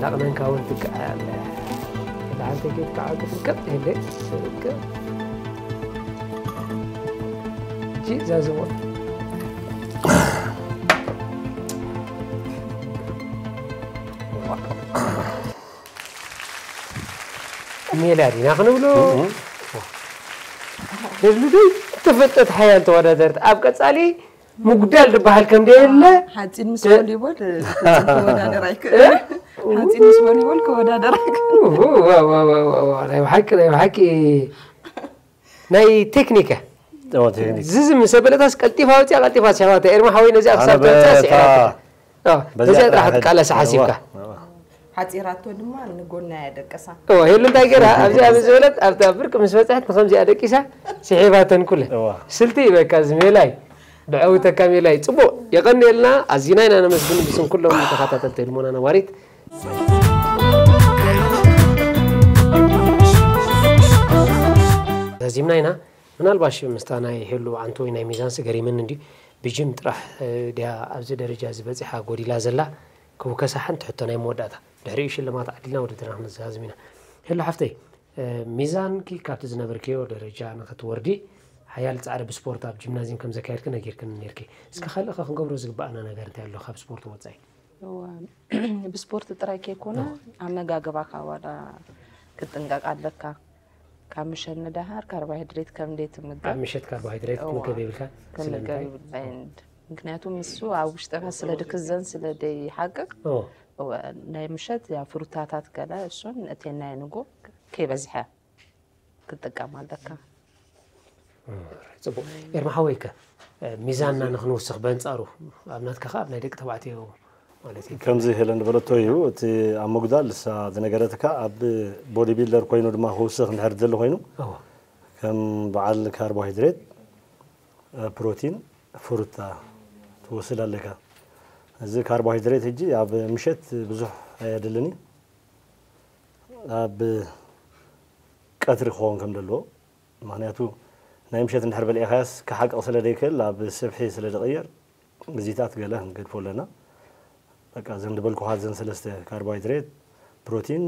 ላቕነንካ እውን ትከኣል። ላዕል ተጌድካ ዓዱ ክትከብ የለ። ትርከብ። እጂ እዛ ዝሞት። ሜላ ዲና ክንብሎ። ንልዱይ ተፈልጠት ሓያል ተወዳደርቲ ኣብ ቀጻሊ ምጉዳል ዝበሃል ከም ደየለ። ሓፂን ምስ ቮሊቦል ክወዳደር ኣይክእል። ሓፂን ምስ ቮሊቦል ክወዳደር ኣይክእል። ዋ፣ ዋ፣ ዋ፣ ዋ፣ ዋ፣ ናይ ብሓቂ፣ ናይ ብሓቂ ናይ ቴክኒክ። ኦ፣ ቴክኒክ። ዝዚ ምስ ኣበለታስ ቀልጢፋ ኣውፅያ፣ ቀልጢፋ ስሕባታ። ኤርማ ሓወይ ነዚኣ ክሳብ ኣነ ተውፅያ በታ ስዒራታ። ኦ፣ በዚኣ ነዚኣ ጥራሕ ጥራሕ ክትቃለስ ሓሲብካ። እዋ፣ እዋ። ሓፂራቶ ድማ ንጎና ያደቀሳ። ኦ፣ ሄሉ እንታይ ገይራ? ኣብዚኣ ምስ ዝበለት ኣብታ ብርቂ ምስ በፅሐት ንኸምዚኣ ደቂሳ ስሒባተን ኩለን። እዋ። ስልቲ እዩ በቃ እዚ ሜላይ። ብዐውተካ ሜላይ። ፅቡቕ። የቐንየልና። ኣዚና ኢና ነመስግን ብስም ኩሎም ተኸታተልቲ ህድሞና ነባሪት። ረዚምና ኢና። ምናልባሽ ምስታ ናይ ሄሉ ዓንቶ ወይ ናይ ሚዛንስ ገሪመኒ እንድዩ። ብጅም ጥራሕ፣ እ፣ ድያ ኣብዚ ደረጃ እዚ በፂሓ ጎዲላ ዘላ? ክውከሳ ሓንቲ ሕቶ ናይ መወዳእታ። ድሕሪኡ ሽልማት ዓዲልና ውድድርና ክንዛዝም ኢና። ሄሉ ሓፍተይ፣ እ፣ ሚዛንኪ ካብቲ ዝነበርክዮ ደረጃ ንኽትወርዲ ሓያል ጻዕሪ ብስፖርት ኣብ ጂምናዝየም ከም ዘካየድኪ ነጊርክኒ ነይርኪ። እስከ ካልእ ኸ ክንገብሮ ዝግባኣና ነገር እንታይ ኣሎ ካብ ስፖርት ወጻኢ? እዋ፣ ብስፖርት ጥራይ ከይኮነ ኣመጋግባኻ ዋላ ክትጥንቀቕ ኣለካ። ካብ ምሸት ንደሓር ካርቦሃይድሬት ከም ዘይትምገብ። ኣብ ምሸት ካርቦሃይድሬት እዋ፣ ክትምገብ የብልካ። ክምገብ ስለምንታይ? የብልካይን። ምክንያቱ ንሱ ኣብ ውሽጥኻ ስለ ድክዘን ስለ ደይሓቅቅ፣ ኦ። እወ፣ ናይ ምሸት ያ ፍሩታታት ገለ እሱን እቴናይ ንጎ ከይበዝሐ ክትጥቀም ኣለካ። ጽቡቕ። ኤርሚ ሓወይከ፣ እ፣ ሚዛንና ንኽንውስኽ በንጻሩ፣ ኣብ ናትካ ኸኣ ኣብ ናይ ደቂ ተባዕትዮ ማለት እዩ። ከምዚ ሄለን ዝበለቶ እዩ፣ እቲ ኣብ ምጉዳል ንሳ ዝነገረትካ፣ ኣብ ቦዲ ቢልደር ኮይኑ ድማ ክውስኽ እንድሕር ዝደሊ ኮይኑ፣ እዎ። ከም በዓል ካርቦሃይድሬት፣ እ፣ ፕሮቲን፣ ፍሩታ ትወስድ ኣለካ። እዚ ካርቦሃይድሬት ሕጂ ኣብ ምሸት ብዙሕ ኣየድልን እዩ። ኣብ ቀትሪ ክኸውን ከም ዘለዎ፣ ምኽንያቱ ናይ ምሸት እንድሕር በሊዕካያስ ክሓቅቕ ስለ ዘይክእል ኣብ ስብሒ ስለ ዝቕየር፣ ግዜታት ገለ ክንገድፎ ኣለና። በቃ እዘን ዝበልኩኻ እዘን ሰለስተ ካርቦሃይድሬት፣ ፕሮቲን፣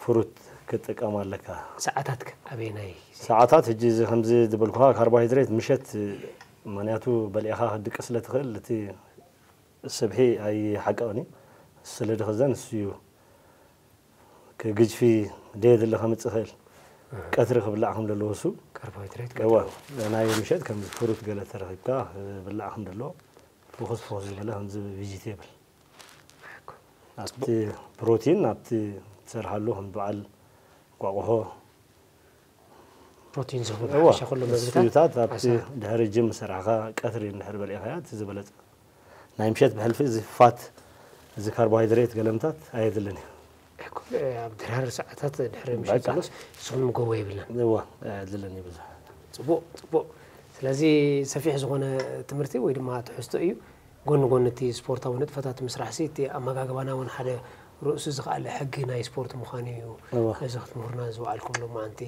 ፍሩት ክትጥቀም ኣለካ። ሰዓታትከ ኣበየናይ? ሰዓታት ሕጂ እዚ ከምዚ ዝበልኩኻ ካርቦሃይድሬት ምሸት፣ ምኽንያቱ በሊዕኻ ክትድቅስ ስለ ትኽእል እቲ ስብሒ ኣይሓቅቕን እዩ። ስለ ድኽዘን እሱ እዩ። ከግጅፊ ደየድለ ከምፅእ ይኽእል። ቀትሪ ክብላዕ ከም ዘለዎ እሱ ካርቦሃይድሬት እዋ ናይ ምሸት ከም ፍሩት ገለ ተረኺብካ ክብላዕ ከም ዘለዎ ፍኹስ ፍኹስ ዝበለ ከምዚ ቪጂቴብል ኣብቲ ፕሮቲን ኣብቲ ትሰርሓሉ ከም በዓል ቋቑሖ ፕሮቲን ዝህቡ እዋ ዝሓሸ ኩሉ መግብታት ስዩታት ኣብቲ ዓሳ። ድሕሪ ጅም ሰራሕካ ቀትሪ እንድሕር በሊዕካያ እቲ ዝበለፀ ናይ ምሸት ብሕልፊ እዚ ፋት እዚ ካርቦሃይድሬት ገለምታት ኣየድልን እዩ እኮ፣ ኣብ ድራር ሰዓታት ድሕሪ ምሸት በቃ። ዘሎስ እሱም ጎቦ የብልናን። እዋ ኣየድልን እዩ ብዙሕ ጽቡቕ ጽቡቕ። ስለዚ ሰፊሕ ዝኾነ ትምህርቲ ወይ ድማ ትሕዝቶ እዩ። ጎኒ ጎኒ እቲ ስፖርታዊ ንጥፈታት ምስራሕ ሲ እቲ ኣመጋግባና እውን ሓደ ርእሱ ዝኸኣለ ሕጊ ናይ ስፖርት ምዃኑ እዩ። እዋ ነዚ ክትምህሩና ዝወዓልኩም ሎማዓንቲ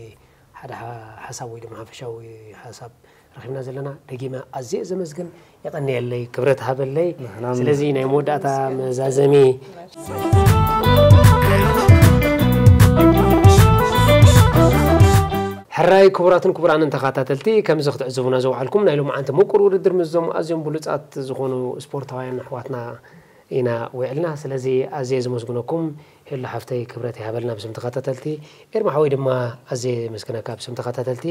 ሓደ ሓ- ሓሳብ ወይ ድማ ሓፈሻዊ ሓሳብ ረኺብና ዘለና። ደጊመ ኣዝየ ዘመስግን። የቐንየለይ፣ ክብረት ሃበለይ። ንሕና እውን ስለዚ ናይ መወዳእታ መዛዘሚ ሕራይ ክቡራትን ክቡራንን ተኸታተልቲ፣ ከምዚ ክትዕዝቡና ዘውዓልኩም ናይ ሎማዓንቲ ምቁር ውድድር ምስዞም ኣዝዮም ብሉጻት ዝኾኑ ስፖርታውያን ኣሕዋትና ኢና ውዕልና። ስለዚ ኣዝየ ዘመስግነኩም። ሄሎ ሓፍተይ ክብረት ይሃበልና ብስም ተኸታተልቲ። ኤርማ ሓወይ ድማ ኣዝየ የመስግነካ ብስም ተኸታተልቲ።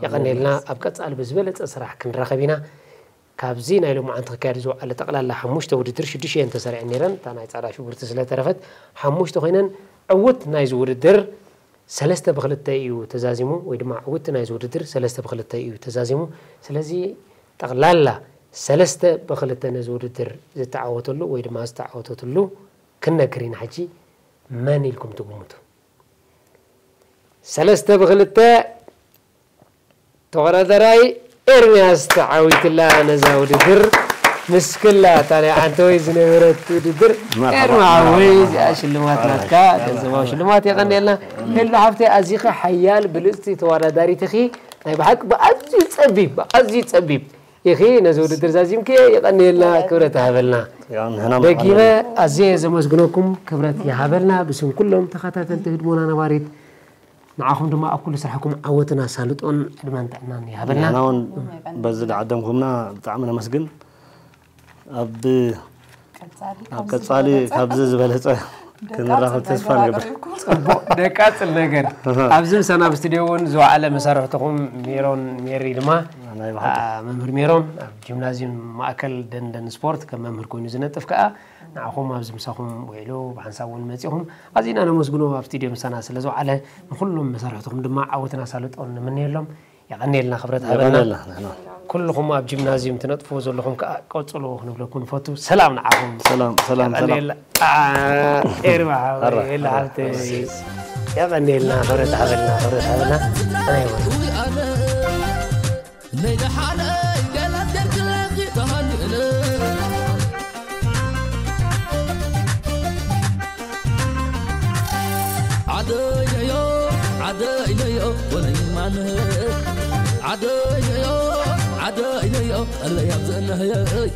የቐንየልና። ኣብ ቀጻሊ ብዝበለጸ ስራሕ ክንራኸብ ኢና። ካብዚ ናይ ሎማዓንቲ ክካየድ ዝወዓለ ጠቕላላ ሓሙሽተ ውድድር ሽዱሽተ እየን ተሰሪዐን ነይረን። እታ ናይ ጻዕዳ ሽጉርቲ ስለ ተረፈት ሓሙሽተ ኮይነን። ዕውት ናይዚ ውድድር ሰለስተ ብክልተ እዩ ተዛዚሙ፣ ወይ ድማ ዕውት ናይዚ ውድድር ሰለስተ ብክልተ እዩ ተዛዚሙ። ስለዚ ጠቕላላ ሰለስተ ብክልተ ነዚ ውድድር ዝተዓወተሉ ወይ ድማ ዝተዓወተትሉ ክንነግር ኢና። ሕጂ መን ኢልኩም ትግምቱ? ሰለስተ ብክልተ ተወዳዳራይ ኤርምያስ ተዓዊትላ ነዛ ውድድር። ምስክላ እታ ናይ ዓንተወይ ዝነበረት ውድድር። መርሓባ፣ ኤርማ መርሓባ፣ ሓወይ መርሓባ። እዚኣ ሽልማት ናትካ፣ ገንዘባዊ ሽልማት የቐንየልና። ሄሎ ሓፍተይ ኣዚኺ ሓያል ብልጽቲ ተወዳዳሪት ኢኺ። ናይ ብሓቂ ብኣዝዩ ጸቢብ ብኣዝዩ ጸቢብ ኢኺ ነዚ ውድድር ዛዚምክዮ። የቐንየልና፣ ክብረት ሃበልና። ያው ንሕና ደጊመ ኣዝየ ዘመስግነኩም፣ ክብረት ይሃበልና ብስም ኩሎም ተኸታተልቲ ህድሞና ነባሪት። ንዓኹም ድማ ኣብ ኩሉ ስራሕኩም ዓወትን ኣሳልጦን ዕድመን ጥዕናን ይሃበልና። ንሕና እውን በዚ ዝዓደምኩምና ብጣዕሚ ነመስግን። ኣብ ኣብ ቀጻሊ ካብዚ ዝበለጸ ክንራኸብ ተስፋ ንገብር። ጽቡቕ ደቃጽል ነገር። ኣብዚ ምሳና ኣብ ስቱድዮ እውን ዝወዓለ መሳርሕትኹም ሜሮን ሜሪ ድማ ናይ ብሓቂ ኣ፣ መምህር ሜሮን ኣብ ጂምናዚየም ማእከል ደንደን ስፖርት ከም መምህር ኮይኑ ዝነጥፍ ከኣ ንዓኹም ኣብዚ ምሳኹም ውዒሉ ብሓንሳብ እውን መጺኹም ኣዚና ነመስግኖ ኣብ ስቱድዮ ምሳና ስለ ዝወዓለ ንኹሎም መሳርሕትኹም ድማ ዓወትን ኣሳልጦን ንምነየሎም። የቐንየልና ክብረት ሃበልና። የቐንየልና ንሕና። ኩልኹም ኣብ ጂምናዚየም ትነጥፍዎ ዘለኹም ከኣ ቀጽሎ ክንብለኩም ንፈቱ። ሰላም ንዓኹም። ሰላም ሰላም ሰላም። የቐንየልና። ኣ፣ ኤርማ ሓወይ፣ ኣራ፣ ኤላ ኣራ። ሓብተይ። የቐንየልና ክብረት ሃበልና፣ ክብረት ሃበልና። ኣይ ወ- ነይ ደሓነይ ገላት ገርግለኺ ተሃንእለ ዓደይ ነዮ ዓደይ ነዮ ወለይ ማንህ ዓደይ ነዮ ዓደይ ነዮ እለይ ኣብዘነህየይ